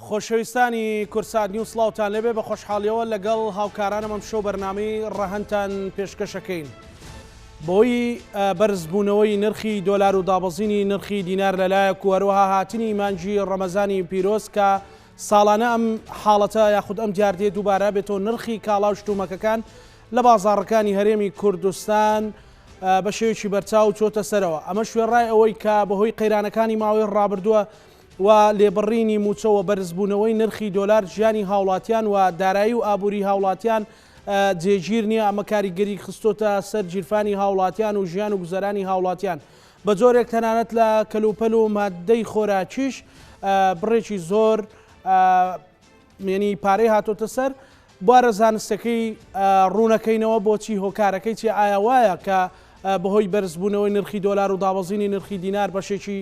خۆشەویستانی کوردسات نیوز سڵاوتان لێبێ بە خۆشحاڵیەوە لەگەڵ هاوکارانم ئەم شەو بەرنامەی ڕەهەندتان پێشکەشەکەین. بەهۆی بەرزبوونەوەی نرخی دۆلار و دابەزینی نرخی دینار لەلایەک و هەروەها هاتنی مانگی ڕەمەزانی پیرۆز کە ساڵانە ئەم حاڵەتە یاخود ئەم دیاردەیە دووبارە بێتەوە نرخی کاڵا و شتومەکەکان لە بازاڕەکانی هەرێمی کوردستان بە شێوەیەکی بەرچاو چۆتە سەرەوە ئەمەش وێڕای ئەوەی کە بەهۆی قەیرانەکانی ماوەی ڕابردووە و لێبڕینی مووچە و بەرزبوونەوەی نرخی دۆلار ژیانی هاوڵاتیان و دارایی و ئابووری هاوڵاتیان جێگیر نییە، ئەمە کاریگەری خستۆتە سەر گیرفانی هاوڵاتیان و ژیان و گوزەرانی هاوڵاتیان بە جۆرێک تەنانەت لە کەلوپەل و ماددەی خۆراکیش بڕێکی زۆر یعنی پارەی هاتۆتە سەر بوارە زانستەکەی ڕوونەکەینەوە بۆچی هۆکارەکەی چی ئایا وایە کە بەهۆی بەرزبوونەوەی نرخی دۆلار و دابەزینی نرخی دینار بەشێکی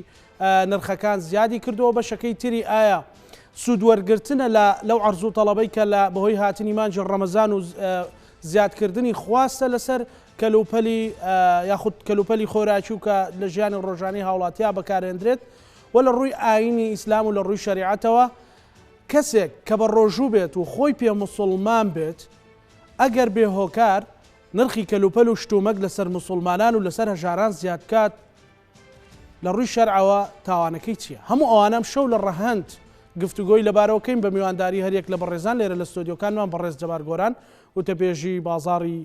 نرخەکان زیادی کردووە، بەشەکەی تری ئایا سوود وەرگرتنە لە لەو عەرز و تەڵەبەی کە لە بەهۆی هاتنی مانگی ڕەمەزان و زیادکردنی خواستە لەسەر کەلوپەلی یاخود کەلوپەلی خۆراکی و کە لە ژیانی ڕۆژانەی هاوڵاتیا بەکارێندرێت و لە ڕووی ئاینی ئیسلام و لە ڕووی شەریعەتەوە کەسێک کە بە ڕۆژوو بێت و خۆی پێ موسڵمان بێت ئەگەر بێ هۆکار نرخی کەلوپەل و شتومەک لەسەر موسڵمانان و لەسەر هەژاران زیاد بکات لە ڕووی شەرعەوە تاوانەکەی چییە؟ هەموو ئەوانە ئەمشەو لە ڕەهەند گفتوگۆی لەبارەوە کەین بە میوانداری هەریەک لە بەڕێزان لێرە لە ستۆدیۆکانمان بەڕێز جەبار گۆران وتەبێژی بازاڕی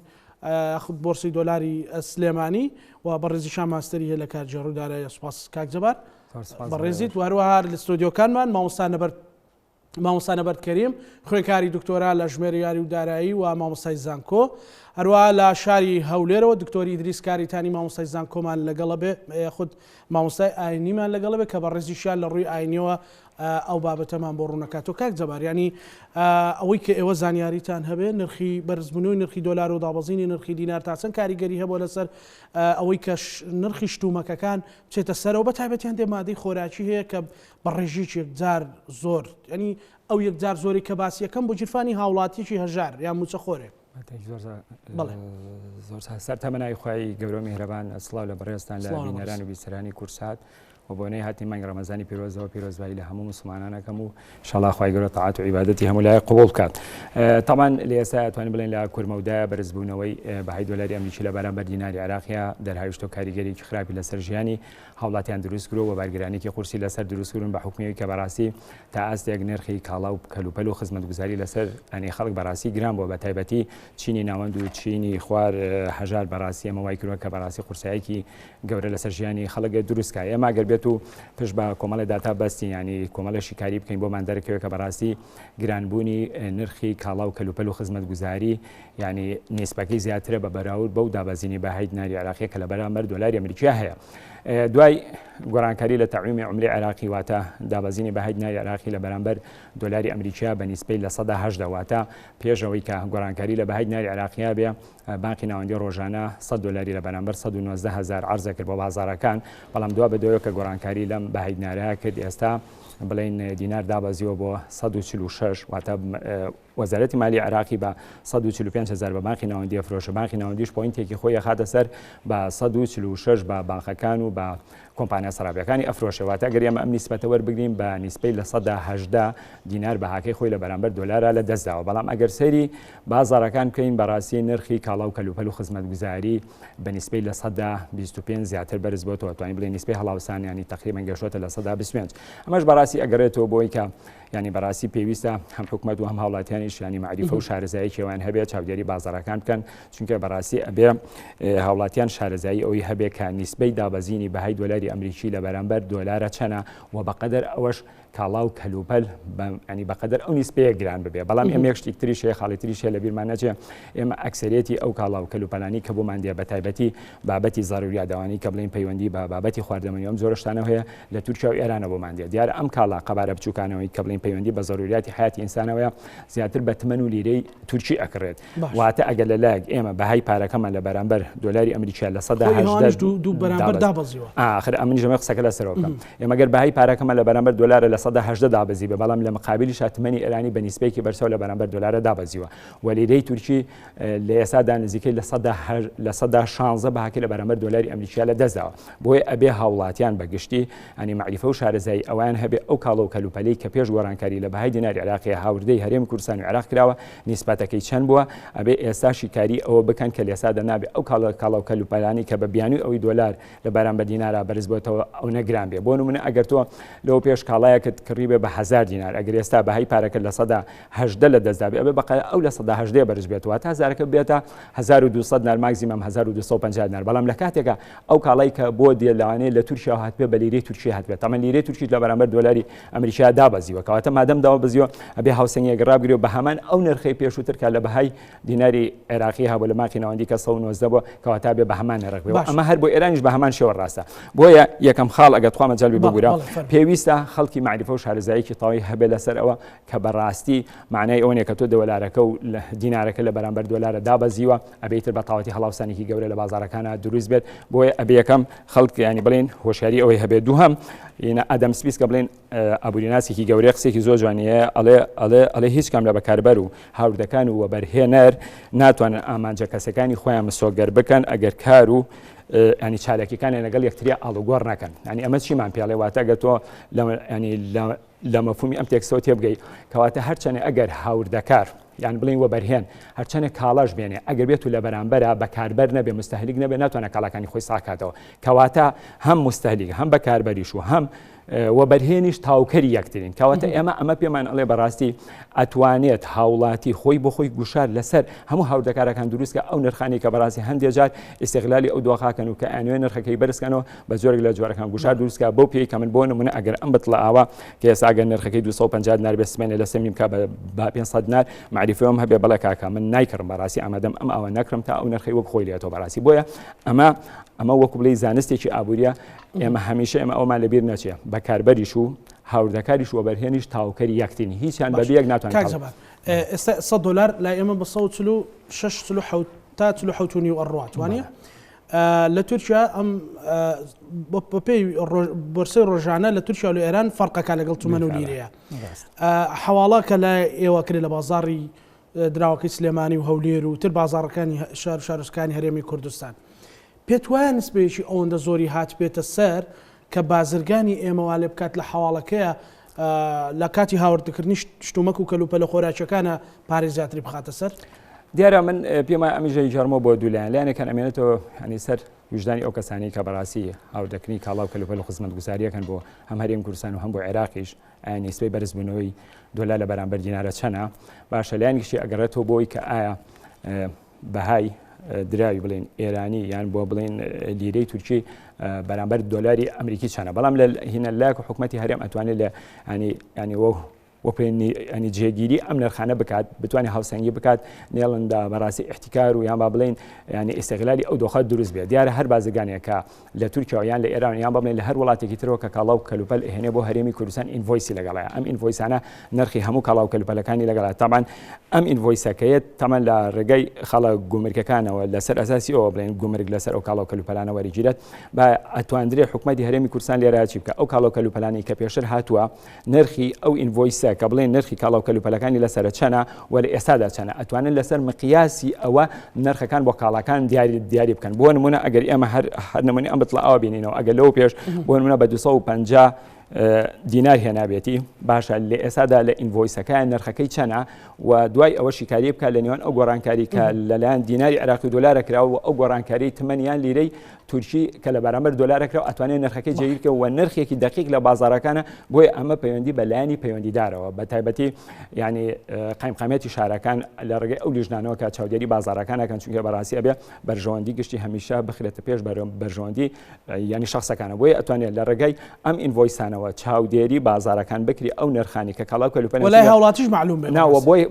یاخود بۆرسەی دۆلاری سلێمانی و بەڕێزیشان ماستەری هەیە لە کارگێڕ و دارایی سوپاس کاک جەبار بەڕێزیت و هەروەها لە ستۆدیۆکانمان مامۆستا نەبەرد مامۆستا نەبەرد کەریم، خوێندکاری دکتۆرا لە ژمێریاری و دارایی و مامۆستای زانکۆ. هەروەها لە شاری هەولێرەوە دکتۆر ئیدریس کاریتانی مامۆستای زانکۆمان لەگەڵە بێ یاخود مامۆستای ئاینیمان لەگەڵە بێ کە بەڕێزیشیان لە ڕووی ئاینیەوە ئەو بابەتەمان بۆ ڕوونەکاتەوە. کاک جەبار یانی ئەوەی کە ئێوە زانیاریتان هەبێ نرخی بەرزبوونەوەی نرخی دۆلار و دابەزینی نرخی دینار تا چەند کاریگەری هەبووە لەسەر ئەوەی کە نرخی شتومەکەکان بچێتە سەرەوە بە تایبەتی هەندێک مادەی خۆراکی هەیە کە بە ڕێژەیەکی یەکجار زۆر، یانی ئەو یەکجار زۆرەی کە باسی ئەکەم بۆ گیرفانی هاوڵاتیەکی هەژار یان مووچەخۆرێک. زۆر زۆر سەر تەمەنای خوای گەورە و میهرەبان سڵاو لە بەڕێزتان لە بینەران و بیسەرانی کوردسات و بۆنەی هاتنی مانگی ڕەمەزانی پیرۆزەوە پیرۆزبایی لە هەموو موسڵمانانەکەم و شەڵا خوای گەورە تاعات و عیبادەتی هەموو لایەک قبوڵ بکات. تەبعەن لە ئێستا توانین بڵێن لە کورمەودایە بەرزبوونەوەی بەهای دۆلاری ئەمریکی لە بەرامبەر دیناری عێراقیە دەرهاویشتە و کاریگەریی خراپی لەسەر ژیانی هاوڵاتیان دروست کردووە و بارگرانیەکی قورسی لەسەر دروست کردوون بە حوکمی ئەوی کە بەڕاستی تا ئاستێک نرخی کاڵا و کەلوپەل و خزمەتگوزاری لەسەر ئەنی خەڵک بەڕاستی گران بووە بە تایبەتی چینی ناوەند و چینی خوار هەژار بەڕاستی ئەمە وای کردووە کە بەڕاستی قورسایەکی گەورە لەسەر ژیانی خەڵک دروست کا ئێمە گەر بێت و پشت بە کۆمەڵی داتا بەستین ینی کۆمەڵی شیکاری بکەین بۆمان دەرکەوێت کە بەڕاستی گرانبوونی نرخی کاڵا و کەلوپەل و خزمەتگوزاری یانی نیسبەکەی زیاترە بە بەراورد بەو دابەزینی بەهای دیناری عێراقیە کە لە بەرامبەر دۆلاری ئەمریکیا هەیە. دوای گۆڕانکاری لە تەعویمی عوملەی عێراقی واتە دابەزینی بەهای دیناری عێراقی لە بەرامبەر دۆلاری ئەمریکیا بە نیسبەی 10% واتە پێش ئەوەی کە گۆڕانکاری لە بەهای دیناری عێراقیا بێ بانقی ناوەندی ڕۆژانە 100 دۆلاری لە بەرامبەر 119 هزار عەرزە کرد بۆ بازاڕەکان بەڵام دوا بە دوایەوە کە گۆڕانکاری لەم بەهای دینارە کرد ئێستا بڵێین دینار دابەزیوە بۆ 146 واتە وەزارەتی مالی عێراقی بە 145 هەزار بە بانقی ناوەندی ئەفرۆشە، بانقی ناوەندیش پۆینتێکی خۆی ئەخاتە سەر بە 146 بە بانقەکان و بە کۆمپانیا سەرافیەکانی ئەفرۆشێ، واتە گەر ئێمە ئەم نیسبەتە وەربگرین بە نیسبەی 18% دینار بەهاکەی خۆی لە بەرامبەر دۆلارا لە دەست داوە، بەڵام ئەگەر سەیری بازاڕەکان بکەین بەڕاستی نرخی کاڵا و کەلوپەل و خزمەتگوزاری بە نیسبەی 25% زیاتر بەرز بۆتەوە، توانین بڵێین نیسبەی هەڵاوسان یانی تەقریبەن گەشتۆتە 25%. ئەمەش بەڕاستی ئەگەڕێتەوە بۆی کە یانی بەڕاستی پێویستە هەم حکومەت و هەم هاوڵاتیانیش یانی مەعریفە و شارەزاییەکی ئەوان هەبێت چاودێری بازاڕەکان بکەن چونکە بەڕاستی ئەبێ هاوڵاتیان شارەزایی ئەوی هەبێ کە نیسبەی دابەزینی بەهای دۆلاری ئەمریکی لە بەرامبەر دۆلارە چەنە و بەقەدەر ئەوەش کاڵا و کەلوپەل ینی بەقەدەر ئەو نیسبەیە گران ببێ بەڵام ئێمە یەک شتێک تریش هەیە خاڵی تریش هەیە لە بیرمان نەچێ ئێمە ئەکسەرێتی ئەو کاڵا و کەلوپەلانی کە بۆمان دێ بە تایبەتی بابەتی زەروریات ئەوانەی کە بڵێین پەیوەندی بە بابەتی خواردەمەنی ئەم جۆرە شتانەوە هەیە لە تورکیا و ئێرانە بۆمان دێت دیارە ئەم کاڵا قەبارە بچووکانەوەی کە بڵێین پەیوەندی بە زەروریاتی حیاتی ئینسانەوەیە زیاتر بە تمەن و لیرەی تورکی ئەکڕێت واتە ئەگەر لە لایەک ئێمە بەهای پارەکەمان لە بەرامبەر دۆلاری ئەمریکا 18% دوو بەرامبەر دابەزیوە ئاخر ئەمنیش ئەمە قسەکە لەسەرەوە بکەم ئێمە گەر بەهای پارەکەمان لە بەرامبەر دۆلارە لە. 18% دابەزی بێ، بەڵام لە مقابلیشا تمەنی ئێرانی بە نیسبەیەکی بەرچاو لە بەرامبەر دۆلارە دابەزیوە و لیرەی تورکی لە ئێستادا نزیکەی 16% بەهاکەی لە بەرامبەر دۆلاری ئەمریکیا لە دەستداوە. بۆیە ئەبێ هاوڵاتیان بە گشتی ینی مەعریفە و شارەزایی ئەوەیان هەبێ ئەو کاڵا و کەلوپەلەی کە پێش گۆڕانکاری لە بەهای دیناری عێراقی هاوردەی هەرێمی کوردستان و عێراق کراوە نیسبەتەکەی چەند بووە، ئەبێ ئێستا شیکاری ئەوە بکەن کە لێسادا نابێ ئەو کاڵا و کەلوپەلانەی کە بە بیانووی ئەوەی دۆلار لە بەرامبەر دینارا بەرز بۆتەوە ئەونە گران بێ. بۆ نمونە ئەگەر تۆ لەوە پێش کاڵایەکت کڕیبێ بە 1000 دینار ئەگەر ئێستا بەهای پارەکەت 18% لە دەستدا بێ ئەبێ بەقەرە ئەو 18% بەرز بێت واتە هەزارەکە بێتە 1200 دینار ماکسیمەم 1250 دینار بەڵام لە کاتێکا ئەو کاڵای کە بۆ دێ لەوانەیە لە تورکیا هاتبێ بە لیرەی تورکی هاتبێت تەمەن لیرەی تورکیش لە بەرامبەر دۆلاری ئەمریکا دابەزیوە کەواتە مادەم دابەزیوە ئەبێ هاوسەنگیەک ڕابگرێ و بە هەمان ئەو نرخەی پێشووتر کە لە بەهای دیناری عێراقی هەبوو لە ماکی ناوەندی کە 119 بووە کەواتە بێ بە هەمان نرخ بێ ئەمە هەر بۆ ئێرانیش بە هەمان شێوە ڕاستە بۆیە یەکەم خاڵ ئەگەر تخوا مەجال بێ ببورە پێویستە خەڵکی مەعریفە و شارەزاییەکی تەواوی هەبێ لەسەر ئەوە کە بەڕاستی معنای ئەوە نیە کە تۆ دۆلارەکە و دینارەکە لە بەرامبەر دۆلارە دابەزیوە ئەبێ ئیتر بە تەواوەتی هەڵاوسانێکی گەورە لە بازاڕەکانە دروست بێت بۆیە ئەبێ یەکەم خەڵک ینی بڵێن هۆشیاری ئەوەی هەبێت دووهەم ئادەم سمیس کە بڵێن ئابووریناسێکی گەورەی قسێکی زۆر جوانیە ئەڵێ ئەڵێ ئەڵێ هیچ کام لە بەکاربەر و هاوردەکان و وەبەرهێنەر ناتوانن ئامانجە کەسەکانی خۆیان مسۆگەر بکەن ئەگەر کار و ینی چالاکیەکانیان لەگەڵ یەکتریا ئاڵوگۆڕ نەکەن ینی ئەمە چیمان پێڵێ واتە ئەگەر تۆ ینی لە مەفهومی ئەم تێکستەوە تێبگەی کەواتە هەرچەنێ ئەگەر هاوردەکار یان بڵێین وەبەرهێن هەرچەنێ کاڵاش بێنێ ئەگەر بێت و لە بەرامبەرا بەکاربەر نەبێ مستهلیک نەبێ ناتوانێت کاڵاکانی خۆی ساکاتەوە کەواتە هەم مستهلیک هەم بەکاربەریش و هەم وەبەرهێنیش تاوکەری یەکترین کەواتە ئێمە ئەمە پێمان ئەڵێ بەڕاستی ئەتوانێت هاوڵاتی خۆی بۆ خۆی گوشار لەسەر هەموو هاوردەکارەکان دروستکە ئەو نرخانی کە بەڕاستی هەندێک جار ئیسیغلالی ئەو دۆخاکەن و کە ئەنوێ نرخەکەی بەرزکەنەوە بە جۆرێک لە جۆرەکان گوشار دروستکە بەو پێی کە من بۆ نمونە ئەگەر ئەم بتڵە ئاوە کە ئێستا ئەگەر نرخەکەی 250 دینار بێ سمێنێ لە سێ نیم کا بە 500 دینار مەعریفەم هەبێ بەڵێ کاکە من نایکڕم بەڕاستی ئامادەم ئەم ئاوە نەکڕم تا ئەو نرخەی وەک خۆی لێتەوە بەڕاستی بۆیە ئەمە ئەمە وەکو بڵێی زانستێکی ئابووریە ئێمە هەمیشە ئێمە ئەومان لەبیر نەچێ بەکاربەریش و هاوردەکاریش وەبەرهێنیش تاوکەری یەکترین هیچیان بەبێ یەک ناتوانن کاک جەبار ئێستا 100 دلار لای ئێمە بە 146 47 تا 47 و نیو ئەڕوات وانە لە تورکیا ئەم بەپێی بۆرسەی ڕۆژانە لە تورکیا و لە ئێران فەرقەکە لەگەڵ تومەن و لیرەیە حەواڵە کە لە ئێوە کرێ لە بازاڕی دراوەکەی سلێمانی و هەولێر و تر بازاڕەکانی شار و شارۆچکانی هەرێمی کوردستان پێت وایە نسبەیەکی ئەوەندە زۆری هاتبێتە سەر کە بازرگانی ئێمە وا لێ بکات لە حەواڵەکەیە لە کاتی هاوردەکردنی شتومەک و کەلوپەلە خۆراکیەکانە پارەی زیاتری بخاتە سەر؟ دیارە من پێم وایە ئەمیش ئەیگێڕمەوە بۆ دوو لایەن، لایەنێکیان ئەمێنێتەوە یانی سەر ویژدانی ئەو کەسانەی کە بەڕاستی هاوردەکردنی کاڵا و کەلوپەل و خزمەتگوزارییەکەن بۆ هەم هەرێمی کوردستان و هەم بۆ عێراقیش، ئایا نیسبەی بەرزبوونەوەی دۆلار لە بەرامبەر دینارە چەنە؟ باشە لایەنێکیشی ئەگەڕێتەوە بۆ ئەوەی کە ئایا بەهای دراوی بڵێن ئێرانی یان بۆ بڵێن لیرەی تورکی بەرامبەر دۆلاری ئەمریکی چەنە بەڵام لە هینە لاک و حکوومەتتی هەرێم ئەتوانێت لە ینی ینی وە وەپێنی جێگیری ئەم نرخانە بکات بتوانێت هاوسەنگی بکات نێڵندا بەڕاستی احتیکار و یان با بڵین ینی ئیسیغلالی ئەو دۆخە دروست بێت دیارە هەر بازرگانێکە لە تورکیا یان لە ئێران یان بڵێن لە هەر وڵاتێکی ترەوە کە کاڵا و کەلوپەل ئەهێنێ بۆ هەرێمی کوردستان invoice ی لەگەڵایە ئەم invoice انە نرخی هەموو کاڵا و کەلوپەلەکانی لەگەڵا تامان ئەم invoice ەکەیە تەمان لە ڕێگەی خاڵە گومرکەکانەوە لەسەر ئەساسی ئەوە بڵێن گومرگ لەسەر ئەو کاڵا و کەلوپەلانە وەریگیرێت با ئەتواندرێ حکومەتی هەرێمی کوردستان لێرە چی بکە ئەو کاڵا و کەلوپەلانەی کە پێشتر هاتووە نرخی ئەو invoice ە کە بڵێن نرخی کاڵا و کەلوپەلەکانی لەسەرە چەنە و لە ئێستادا چەنە ئەتوانن لەسەر مقیاسی ئەوە نرخەکان بۆ کاڵاکان دیاری دیاری بکەن بۆ نمونە ئەگەر ئێمە هەر هەر نمونە ئەم بتڵە ئاوە بینینەوە ئەگەر لەو پێش بۆ نمونە بە 250 دینار هێنابێتی باشە لە ئێستادا لە invoice ەکە نرخەکەی چەنە و دوای ئەوە شیکاری بکە لە نێوان ئەو گۆڕانکاری کە لەلایەن دیناری عراقی دۆلارە کراوە و ئەو گۆڕانکاری تمەنیان لیرەی تورکی کە لە بەرامبەر دۆلارە کراوە ئەتوانێت نرخەکەی جێگیر بکە و نرخێکی دەقیق لە بازاڕەکانە بۆیە ئەمە پەیوەندی بە لایەنی پەیوەندیدارەوە بە تایبەتی ینی قایمقامیەتی شارەکان لە ڕێگەی ئەو لیژنانەوە کە چاودێری بازاڕەکانەکەن چونکە بەڕاستی ئەبێ بەرژەوەندی گشتی هەمیشە بخرێتە پێش بەرژەوەندی ینی شخصەکانە بۆیە ئەتوانێت لە ڕێگای ئەم invoice انەوە چاودێری بازارەکان بکری ئەو نرخانی کە کاڵا و کەلوپەل وەلای هاوڵاتیش معلوم بێت ناوە بۆی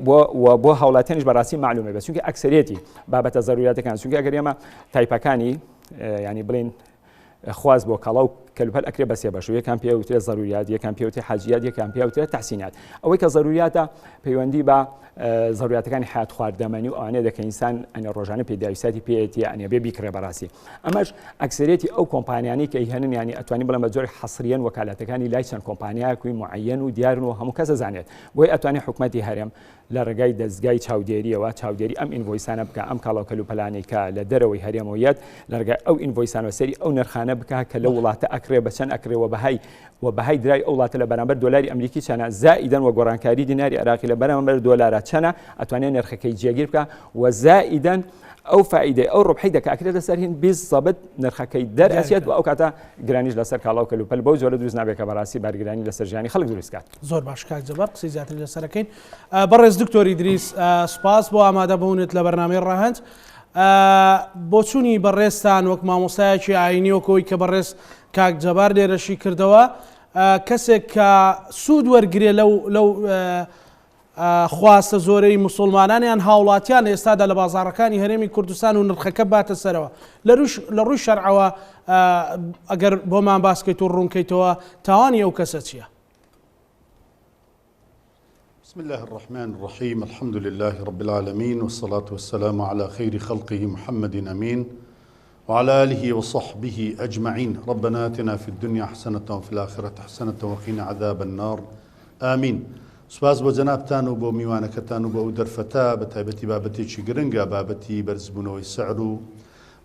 بۆ هاوڵاتیانیش بەڕاستی معلومە بێت چونکە ئەکسەرێتی بابەتە زەروریاتەکان چونکە ئەگەر ئێمە تایپەکانی ینی بڵین خواست بۆ کاڵا و کەلوپەل ئەکرێ بە سێ بەش و یەکان پێ وترێ زەروریات، یەکان پێ وترێ حاجیات، یەکان پێ وترێ تەحسینات. ئەوەی کە زەروریاتە پەیوەندی بە زەروریاتەکانی حیات خواردەمەنی و ئەوانەیە دەکە ئینسان ئەنێ ڕۆژانە پێداویستاتی پێیەتی ئەنێ بێ بیکڕێ بەڕاستی. ئەمەش ئەکسەرێتی ئەو کۆمپانیانەی کە ئیهەنن یانی ئەتوانین بڵێم بە جۆرێک حەسریەن وەکالەتەکانی لای چەند کۆمپانیایەکی معەیەن و دیارن و هەموو کەس ئەزانێت. بۆیە ئەتوانێ حکومەتی هەرێم لە ڕێگای دەزگای چاودێرییەوە چاودێری ئەم invoice انە بکا، ئەم کاڵا و کەلوپەلانەی کە لە دەرەوەی هەرێمەوە یەت، لە ڕێگای ئەو invoice انەوە سەیری ئەو نرخانە بکا کە لەو وڵاتە ئەکڕێ بە چەند ئەکڕێ و بەهای و بەهای دراوی ئەو وڵاتە لە بەرامبەر دۆلاری ئەمریکی چەنە، زائیدەن و گۆڕانکاری دیناری عێراقی لە بەرامبەر دۆلارا چەنە، ئەتوانێ نرخەکەی جێگیر بکا و زائیدەن ئەو فائیدەی ئەو ڕبحەی دەکا ئەکرێتە سەر هین بیزەبت نرخەکەی دەرئەچێت و ئەو کاتە گرانیش لەسەر کاڵا و کەلوپەل بەو جۆرە دروست نابێت کە بەڕاستی بارگرانی لەسەر ژیانی خەڵک دروست کات. زۆر باش کاک جەبار قسەی زیاتری لەسەر ئەکەین. بەڕێز دکتۆر ئیدریس سوپاس بۆ ئامادەبوونت لە بەرنامەی ڕەهەند. بۆچوونی بەڕێزتان وەک مامۆستایەکی ئایینی وەک ئەوەی کە بەڕێز کاک جەبار لێرەشی کردەوە کەسێک کە سوود وەرگرێ لەو لەو خواستە زۆرەی موسوڵمانان یان هاوڵاتیان لە ئێستادا لە بازاڕەکانی هەرێمی کوردستان و نرخەکە باتە سەرەوە لە ڕووی شەرعەوە ئەگەر بۆمان باس کەیت و ڕوونکەیتەوە تاوانی ئەو کەسە چییە؟ بسم الله الرحمن الرحيم الحمد لله رب العالمين والصلاة والسلام على خير خلقه محمد أمين وعلى آله وصحبه أجمعين ربنا آتنا في الدنيا حسنة وفي الآخرة حسنة وقنا عذاب النار آمین. سوپاس بۆ جەنابتان و بۆ میوانەکەتان و بۆ ئەو دەرفەتە، بە تایبەتی بابەتێکی گرنگە، بابەتی بەرزبوونەوەی سعر و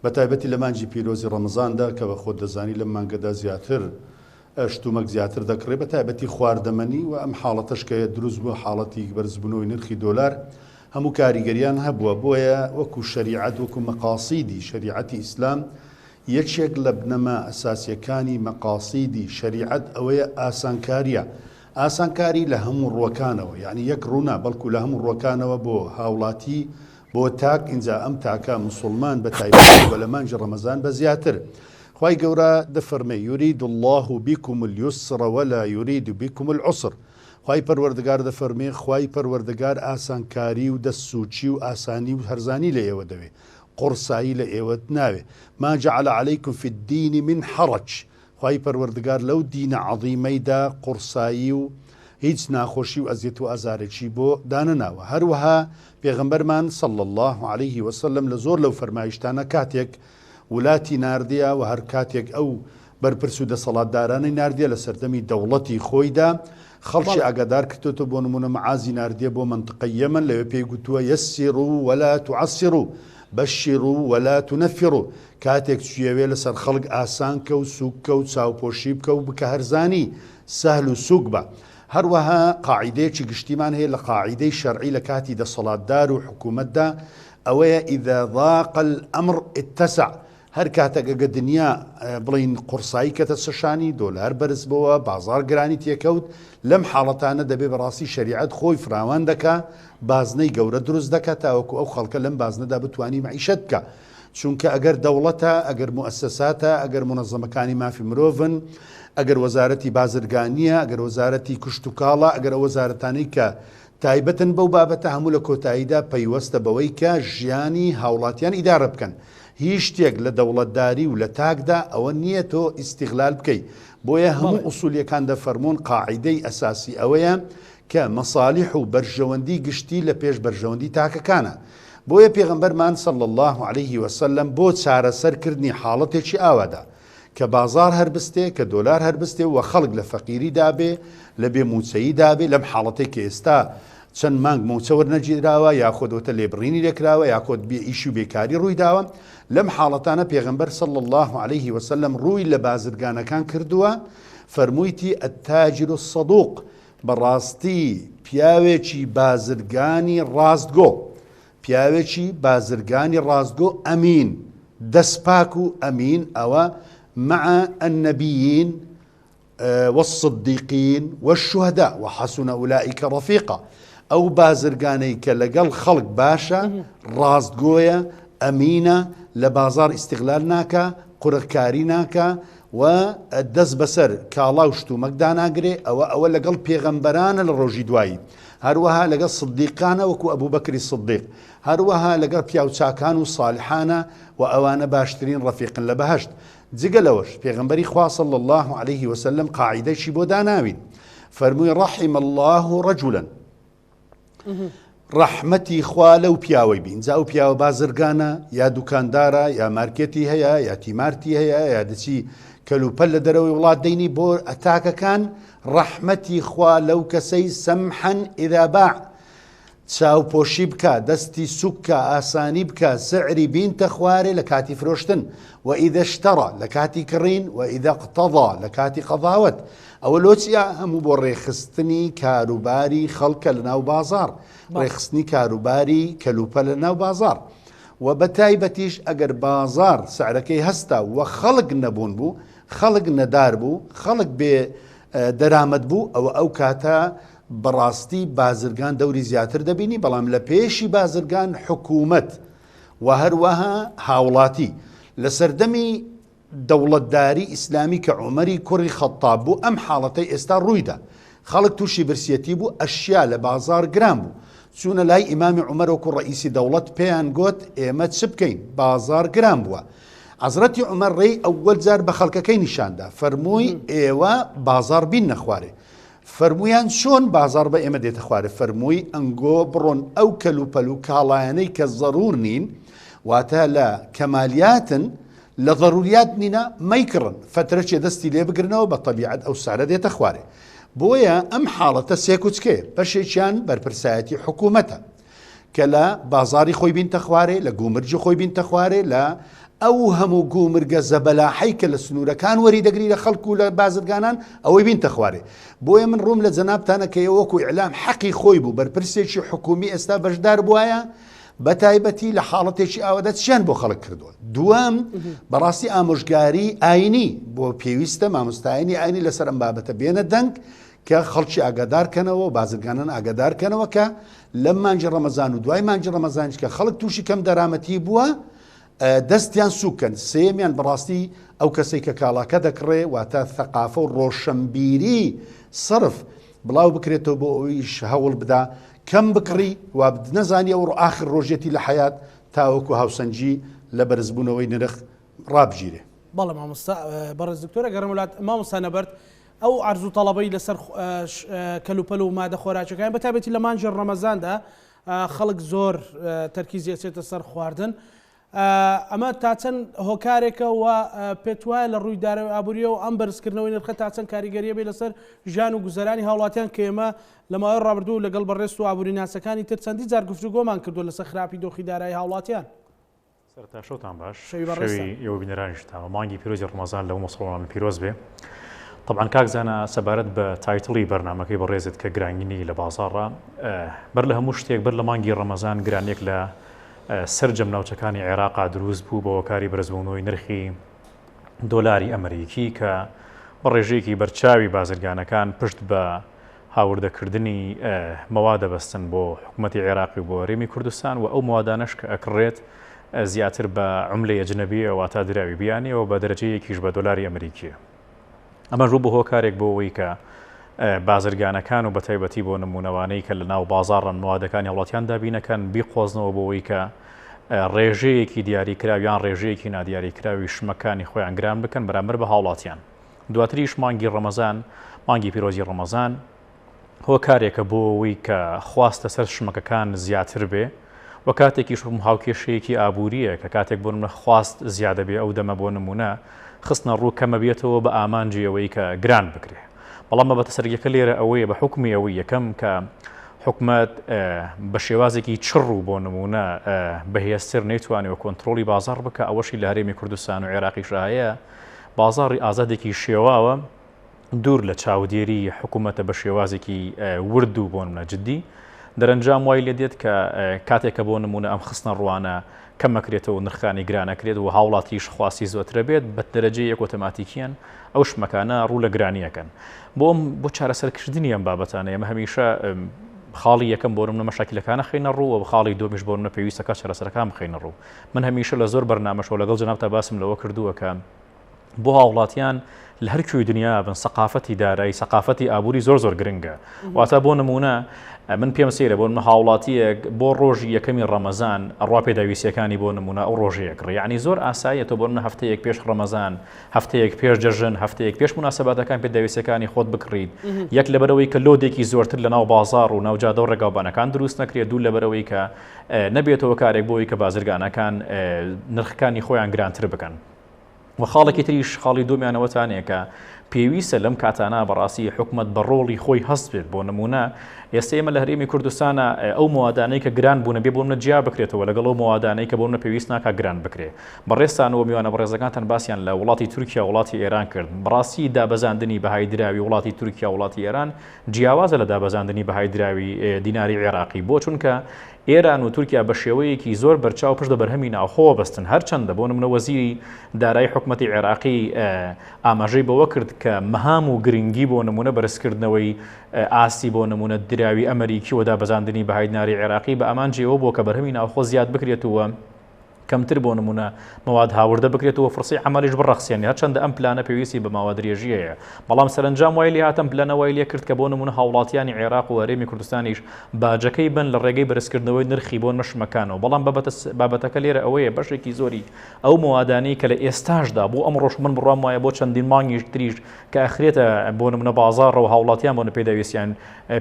بە تایبەتی لە مانگی پیرۆزی ڕەمەزاندا کە بە خۆت دەزانی لەم مانگەدا زیاتر شتومەک زیاتر دەکڕێ بە تایبەتی خواردەمەنی و ئەم حاڵەتەش کە دروست بووە حاڵەتی بەرزبوونەوەی نرخی دۆلار هەموو کاریگەریان هەبووە بۆیە وەکو شەریعەت وەکو مەقاسیدی شەریعەتی ئیسلام یەکێک لە بنەما ئەساسیەکانی مەقاسیدی شەریعەت ئەوەیە ئاسانکاریە، ئاسانکاری لە هەموو ڕووەکانەوە یانی یەک ڕوو نا بەڵکو لە هەموو ڕووەکانەوە بۆ هاوڵاتی بۆ تاک ئینجا ئەم تاکە موسوڵمان بە تایبەتی وە لە مانگی ڕەمەزان بە زیاتر خوای گەورە دەفەرمێ یرید اللە بکم الیسر ولا یرید بکم العسر خوای پەروەردگار دەفەرمێ خوای پەروەردگار ئاسانکاری و دەست سوکی و ئاسانی و هەرزانی لە ئێوە دەوێ قوڕسایی لە ئێوەت ناوێ، ما جعل علیکم فی الدین من حرج، خوای پەروەردگار لەو دینە عەظیمەیدا قوڕسایی و هیچ ناخۆشی و ئەزیەت و ئازارێکی بۆ دانەناوە، هەروەها پێغەمبەرمان صلی اللە علیه وسلم لە زۆر لەو فەرمایشتانە کاتێک ولاتی ناردیە و هەر کاتێک ئەو بەرپرس و دەسەڵاتدارانەی ناردیە لە سەردەمی دەوڵەتی خۆیدا خەڵکی ئاگادار کردۆتەوە بۆ نموونە معازی ناردیە بۆ مەنتقەی یەمەن لەوێ پێی گوتووە یسروا ولا تعسروا بشروا ولا تنفروا کاتێک چویەوێ لەسەر خەڵک ئاسان کە و سوک کە و چاوپۆشی بکە و بکە هەرزانی سەهل و سوک بە هەروەها قاعیدەیەکی گشتیمان هەیە لە قاعیدەی شەرعی لە کاتی دەسەڵاتدار و حکوومەتدا ئەوەیە اذا ضاق الامر اتسع هەر کاتەک ئەگە دنیا بڵێین قوڕسایی کەتە سەشانی، دۆلار بەرز بۆوە، بازاڕ گرانی تێکەوت، لەم حاڵەتانە دەبێ بەڕاستی شەریعەت خۆی فراوان دەکا، بازنەی گەورە دروست دەکا تاوەکو ئەو خەڵکە لەم بازنەدا بتوانی مەعیشەت بکا. چونکە ئەگەر دەوڵەتە، ئەگەر موئەسەساتە، ئەگەر مونەزەمەکانی مافی مرۆڤن، ئەگەر وەزارەتی بازرگانییە، ئەگەر وەزارەتی کشتوکاڵە، ئەگەر ئەو وەزارەتانەی کە تایبەتن بەو بابەتە هەموو لە کۆتاییدا پەیوەستە بەوەی کە ژیانی هاوڵاتیان ئیدارە بکەن. هیچ شتێک لە دەوڵەتداری و لە تاکدا ئەوە نییە تۆ ئیستیغلال بکەی. بۆیە هەموو ئوسولیەکان دەفەرموون قاعیدەی ئەساسی ئەوەیە کە مەسالیح و بەرژەوەندی گشتی لە پێش بەرژەوەندی تاکەکانە. بۆیە پێغەمبەرمان صلی اللە علیه وسلم بۆ چارەسەر کردنی حاڵەتێکی ئاوادا کە بازاڕ هەر بستێ، کە دۆلار هەر بستێ و خەڵک لە فەقیری دابێ، لە بێ مووچەیی دابێ، لەم حاڵەتەی کە ئێستا چەند مانگ مووچە وەرنەگیراوە یاخۆد وەتە لێبڕینی لێکراوە یاخۆد بێ ئیشی و بێکاری ڕووی داوە، لەم حاڵەتانە پێغەمبەر صلی اللە علیه وسلم ڕووی لە بازرگانەکان کردووە فەرموویتی التاجر الصدوق بەڕاستی پیاوێکی بازرگانی ڕاستگۆ پیاوێکی بازرگانی ڕاستگۆ ئەمین، دەست پاک و ئەمین ئەوە مع النبیین والصدیقین والشهداء وحسن اولئک رفیقا ئەو بازرگانەی کە لەگەڵ خەڵک باشە ڕاستگۆیە ئەمینە لە بازار ئیستغلال ناکا قورغکاری ناکا و دەست بەسەر کاڵا و شتومەک داناگرێ ئەوە ئەوە لەگەڵ پێغەمبەرانە لە ڕۆژی دوایی. هەروەها لەگەڵ صدیقانە وەکو ئەبوبەکری صدیق، هەروەها لەگەڵ پیاوچاکان و صالحانە و ئەوانە باشترین ڕەفیقن لە بەهەشت. جگە لەوەش پێغەمبەری خوا صلی اللە علیه وسلم قاعیدەشی بۆ داناوین فەرمووی رحم اللە رجلا ڕەحمەتی خوا لەو پیاوەی بین جا ئەو پیاوە بازرگانە یا دوکاندارە یا مارکێتی هەیە یا تیمارتی هەیە یا دەچی کەلوپەل لە دەرەوەی وڵات دەینی بۆ ئەتاکەکان ڕەحمەتی خوا لەو کەسەی سەمحەن ئیذا باع چاوپۆشی بکا، دەستی سوک کا، ئاسانی بکا، سعری بینتە خوارێ لە کاتی فرۆشتن، وإذا اشتری لە کاتی کڕین، وإذا اقتضی لە کاتی قەزاوەت. ئەوە لۆ چیە؟ هەموو بۆ ڕێکخستنی کاروباری خەڵکە لە ناو بازاڕ، ڕێکخستنی کاروباری کەلوپەل لە ناو بازاڕ. وە بە تایبەتیش ئەگەر بازاڕ سعرەکەی هەستا و خەڵک نەبوون بوو، خەڵک نەدار بوو، خەڵک بێ دەرامەت بوو، ئەوە ئەو کاتە بەڕاستی بازرگان دەوری زیاتر دەبینی بەڵام لە پێشی بازرگان حکوومەت و هەروەها هاوڵاتی لە سەردەمی دەوڵەتداری ئیسلامی کە عومەری کوڕی خەتاب بوو ئەم حاڵەتەی ئێستا ڕوویدا خەڵک تووشی برسیەتی بوو ئەشیا لە بازار گران بوو چوونە لای ئیمامی عومەر وەکو ڕئیسی دەوڵەت پێیان گوت ئێمە چ بکەین بازار گران بووە حەزرەتی عومەر ڕێی ئەوەل جار بە خەڵکەکەی نیشاندا فەرمووی ئێوە بازار بین نەخوارێ فەرموویان چۆن بازاڕ بە ئێمە دێتە خوارێ؟ فەرمووی ئەنگۆ بڕۆن ئەو کەلوپەل و کاڵایانەی کە زەروور نین، واتە لە کەمالیاتن، لە زەرووریات نینە، مەیکڕن، فەترەکێ دەستی لێ بگرنەوە بە تەبیعەت ئەو سعرە دێتە خوارێ. بۆیە ئەم حاڵەتە سێکوچکەیە، بەشێکیان بەرپرسایەتی حکوومەتە. کە لە بازاڕی خۆی بینتە خوارێ، لە گومرگی خۆی بینتە خوارێ، لە ئەو هەموو گومرگە زەبەلاحەی کە لە سنوورەکان وەری دەگری لە خەڵک و لە بازرگانان ئەوەی بینتە خوارێ. بۆیە من ڕووم لە جەنابتانە کە ئێوە وەکوو ئیعلام حەقی خۆی بوو بەرپرسێکی حکوومی ئێستا بەشدار بوایە بە تایبەتی لە حاڵەتێکی ئاوەدا چیان بۆ خەڵک کردووە. دووەم بەڕاستی ئامۆژگاری ئاینی بۆ پێویستە مامۆستایانی ئاینی لەسەر ئەم بابەتە بێنە دەنگ کە خەڵکی ئاگادار کەنەوە و بازرگانان ئاگادار کەنەوە کە لەم مانگی ڕەمەزان و دوای مانگی ڕەمەزانیش کە خەڵک تووشی کەم دەرامەتی بووە دەستیان سووکەن. سێیەمیان بەڕاستی ئەو کەسەی کە کاڵاکە دەکڕێ واتە ثەقافە و ڕۆشەنبیری سەرف بڵاو بکرێتەوە بۆ ئەویش هەوڵ بدا کەم بکڕی و نەزانی ئەو ئاخر ڕۆژێتی لە حەیات تاوەکو هاوسەنگی لە بەرزبوونەوەی نرخ ڕابگیرێ. بەڵێ مامۆستا بەڕێز دکتۆر ئەگەڕێمەوە لات مامۆستا نەبەرد ئەو عەرز و تەڵەبەی لەسەر کەلوپەل و مادە خۆراکیەکان بە تایبەتی لە مانگی ڕەمەزاندا خەڵک زۆر تەرکیزی ئەچێتە سەر خواردن ئەمە تا چەند هۆکارێکە و پێت وایە لە ڕووی دارایی و ئابووریەوە ئەم بەرزکردنەوەی نرخە تا چەند کاریگەریە بێ لەسەر ژیان و گوزەرانی هاوڵاتیان کە ئێمە لە ماوەی ڕابردوو لەگەڵ بەڕێزت و ئابووریناسەکانی تر چەندی جار گفتوگۆمان کردووە لەسەر خراپی دۆخی دارایی هاوڵاتیان. سەرەتا شەوتان باش شەوی ئێوە بینەرانیشتان و مانگی پیرۆزی ڕەمەزان لە موسڵمانان پیرۆز بێ. طبعا کاک زانا سەبارەت بە title ی بەرنامەکەی بەڕێزت کە گرانگی لە بازاڕە بەر لە هەموو شتێک بەر لە مانگی ڕەمەزان گرانێک لە سەرجەم ناوچەکانی عێراقا دروست بوو بە هۆکاری بەرزبوونەوەی نرخی دۆلاری ئەمریکی کە بە ڕێژەیەکی بەرچاوی بازرگانەکان پشت بە هاوردەکردنی مەواد دەبەستن بۆ حکومەتی عێراقی و بۆ هەرێمی کوردستان و ئەو مەوادانەش کە ئەکڕێت زیاتر بە عوملەی ئەجنەبییە واتە دراوی بیانییە و بە دەرەجەیەکیش بە دۆلاری ئەمریکییە. ئەمەش بوو بە هۆکارێک بۆ ئەوەی کە بازرگانەکان و بەتایبەتی بۆ نموونەوانەی کە لە ناو بازاڕن موادەکانی هاوڵاتیان دابینەکەن بیقۆزنەوە بۆ ئەوەی کە ڕێژەیەکی دیاریکراو یان ڕێژەیەکی نادیاریکراوی شمەکانی خۆیان گران بکەن بەرامبەر بە هاوڵاتیان. دواتریش مانگی ڕەمەزان، مانگی پیرۆزی ڕەمەزان هۆکارێکە بۆ ئەوەی کە خواست لەسەر شمەکەکان زیاتر بێ و کاتێکیش هاوکێشەیەکی ئابوورییە کە کاتێک بۆ نمونە خواست زیادە بێ ئەو دەمە بۆ نمونە خستنە ڕوو کەمە بێتەوە بە ئامانجی ئەوەی کە گران بکرێ بەڵام مەبەتە سەرەکیەکە لێرە ئەوەیە بە حوکمی ئەوەی یەکەم کە حکومەت بە شێوازێکی چڕ و بۆ نمونە بەهێزتر نەیتوانیوە کۆنترۆڵی بازاڕ بکە ئەوەشی لە هەرێمی کوردستان و عێراقیش هەیە بازاڕی ئازادێکی شێواوە دوور لە چاودێری حکوومەتە بە شێوازێکی ورد و بۆ نمونە جدی دەرەنجام وای لێ دێت کە کاتێک کە بۆ نمونە ئەم خستنە ڕوانە کەمەکرێتەوە نرخانی گرانەکرێت و هاوڵاتیش خواستی زۆترە بێت بە دەرەجەی یەک ئۆتۆماتیکیان ئەو شمەکانە ڕوو لە گرانیەکەن بۆ بۆ چارەسەرکردنی ئەم بابەتانە ئێمە هەمیشە خاڵی یەکەم بۆ نمونە مەشاکیلەکانە خینە ڕوو و خاڵی دووەمیش بۆ نمونە پێویستەکە چارەسەرەکان بخەینە ڕوو من هەمیشە لە زۆر بەرنامەشەوە لەگەڵ جەنابتا باسم لەوە کردووە کە بۆ هاوڵاتیان لە هەر کوێی دنیا بن سەقافەتی دارایی سەقافەتی ئابووری زۆر زۆر گرنگە واتە بۆ نمونە من پێم سەیرە بۆ نمونە هاوڵاتیەک بۆ ڕۆژی یەکەمی ڕەمەزان ئەڕوا پێداویستیەکانی بۆ نمونە ئەو ڕۆژەیە کڕی یعنی زۆر ئاساییە تۆ بۆ نمونە هەفتەیەک پێش ڕەمەزان هەفتەیەک پێش جەژن هەفتەیەک پێش مناسباتەکان پێداویستیەکانی خۆت بکڕیت یەک لەبەرەوەی کە load ێکی زۆرتر لە ناو بازاڕ و ناو جادە و ڕێگاوبانەکان دروست نەکرێت دوو لەبەرەوەی کە نەبێتەوە کارێک بۆی کە بازرگانەکان نرخەکانی خۆیان گرانتر بکەن. و خاڵێکی تریش خاڵی دووەمیان ئەوەتانەیە کە پێویستە لەم کاتانە بەڕاستی حکومەت بە ڕۆڵی خۆی هەست بێت بۆ نمونە ئێستا ئێمە لە هەرێمی کوردستانە ئەو موادانەی کە گران بوونە بێ بۆ منە جیا بکرێتەوە لەگەڵ ئەو موادانەی کە بۆ منە پێویست ناکا گران بکرێ بەڕێزتان و میوانە بەڕێزەکانتان باسیان لە وڵاتی تورکیا وڵاتی ئێران کرد بەڕاستی دابەزاندنی بەهای دراوی وڵاتی تورکیا وڵاتی ئێران جیاوازە لە دابەزاندنی بەهای دراوی دیناری عێراقی بۆ چونکە ئێران و تورکیا بە شێوەیەکی زۆر بەرچاو پشت بە بەرهەمی ناوخۆوە بەستن، هەرچەندە بۆ نمونە وەزیری دارایی حکومەتی عێراقی ئاماژەی بەوە کرد کە مەهام و گرنگی بۆ نمونە بەرزکردنەوەی ئاستی بۆ نمونە دراوی ئەمەریکی و دابەزاندنی بەهای دیناری عێراقی بە ئامانجی ئەوە بووە کە بەرهەمی ناوخۆ زیاد بکرێت و کەمتر بۆ نموونە مەواد هاوردە بکرێت و فرسەی عەمەلیش بڕەخسێنێ، هەرچەندە ئەم پلانە پێویستی بە ماوە درێژی هەیە، بەڵام سەرەنجام وای لێهات ئەم پلانە وای لێکرد کە بۆ نموونە هاوڵاتیانی عێراق و هەرێمی کوردستانیش باجەکەی بەن لە ڕێگەی بەرزکردنەوەی نرخی بۆ نمە شمەکانەوە، بەڵام بابەتەکە لێرە ئەوەیە بەشێکی زۆری ئەو مەوادانەی کە لە ئێستاشدا بۆ ئەمڕۆش من بڕوام وایە بۆ چەندین مانگیش تریش کە ئەخرێتە بۆ نمونە بازاڕەوە هاوڵاتیان بۆ پێداویستیان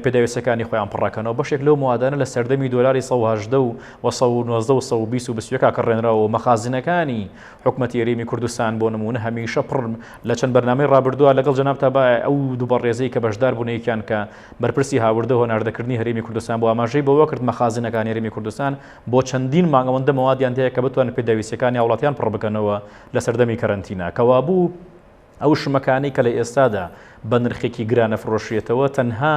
پێداویستەکانی خۆیان پڕەکەنەوە بەشێک لەو موادانە لە سەردەمی دۆلاری 118 و 119 و 120 و 21 کڕێنراوە و مەخازنەکانی حکومەتی هەرێمی کوردستان بۆ نمونە هەمیشە پڕ لە چەند بەرنامەی ڕابردووە لەگەڵ جەنابتا با ئەو دوو بەڕێزەی کە بەشدار بوون یەکیان کە بەرپرسی هاوردە و هەناردەکردنی هەرێمی کوردستان بۆ ئاماژەی بەوە کرد مەخازنەکانی هەرێمی کوردستان بۆ چەندین مانگ ئەوەندە مەوادیان هەیە کە بتوانن پێداویستیەکانی هاوڵاتیان پڕ بکەنەوە لە سەردەمی کەرەنتینە کەوابوو ئەو شمەکانەی کە لە ئێستادا بە نرخێکی گران ئەفرۆشرێتەوە تەنها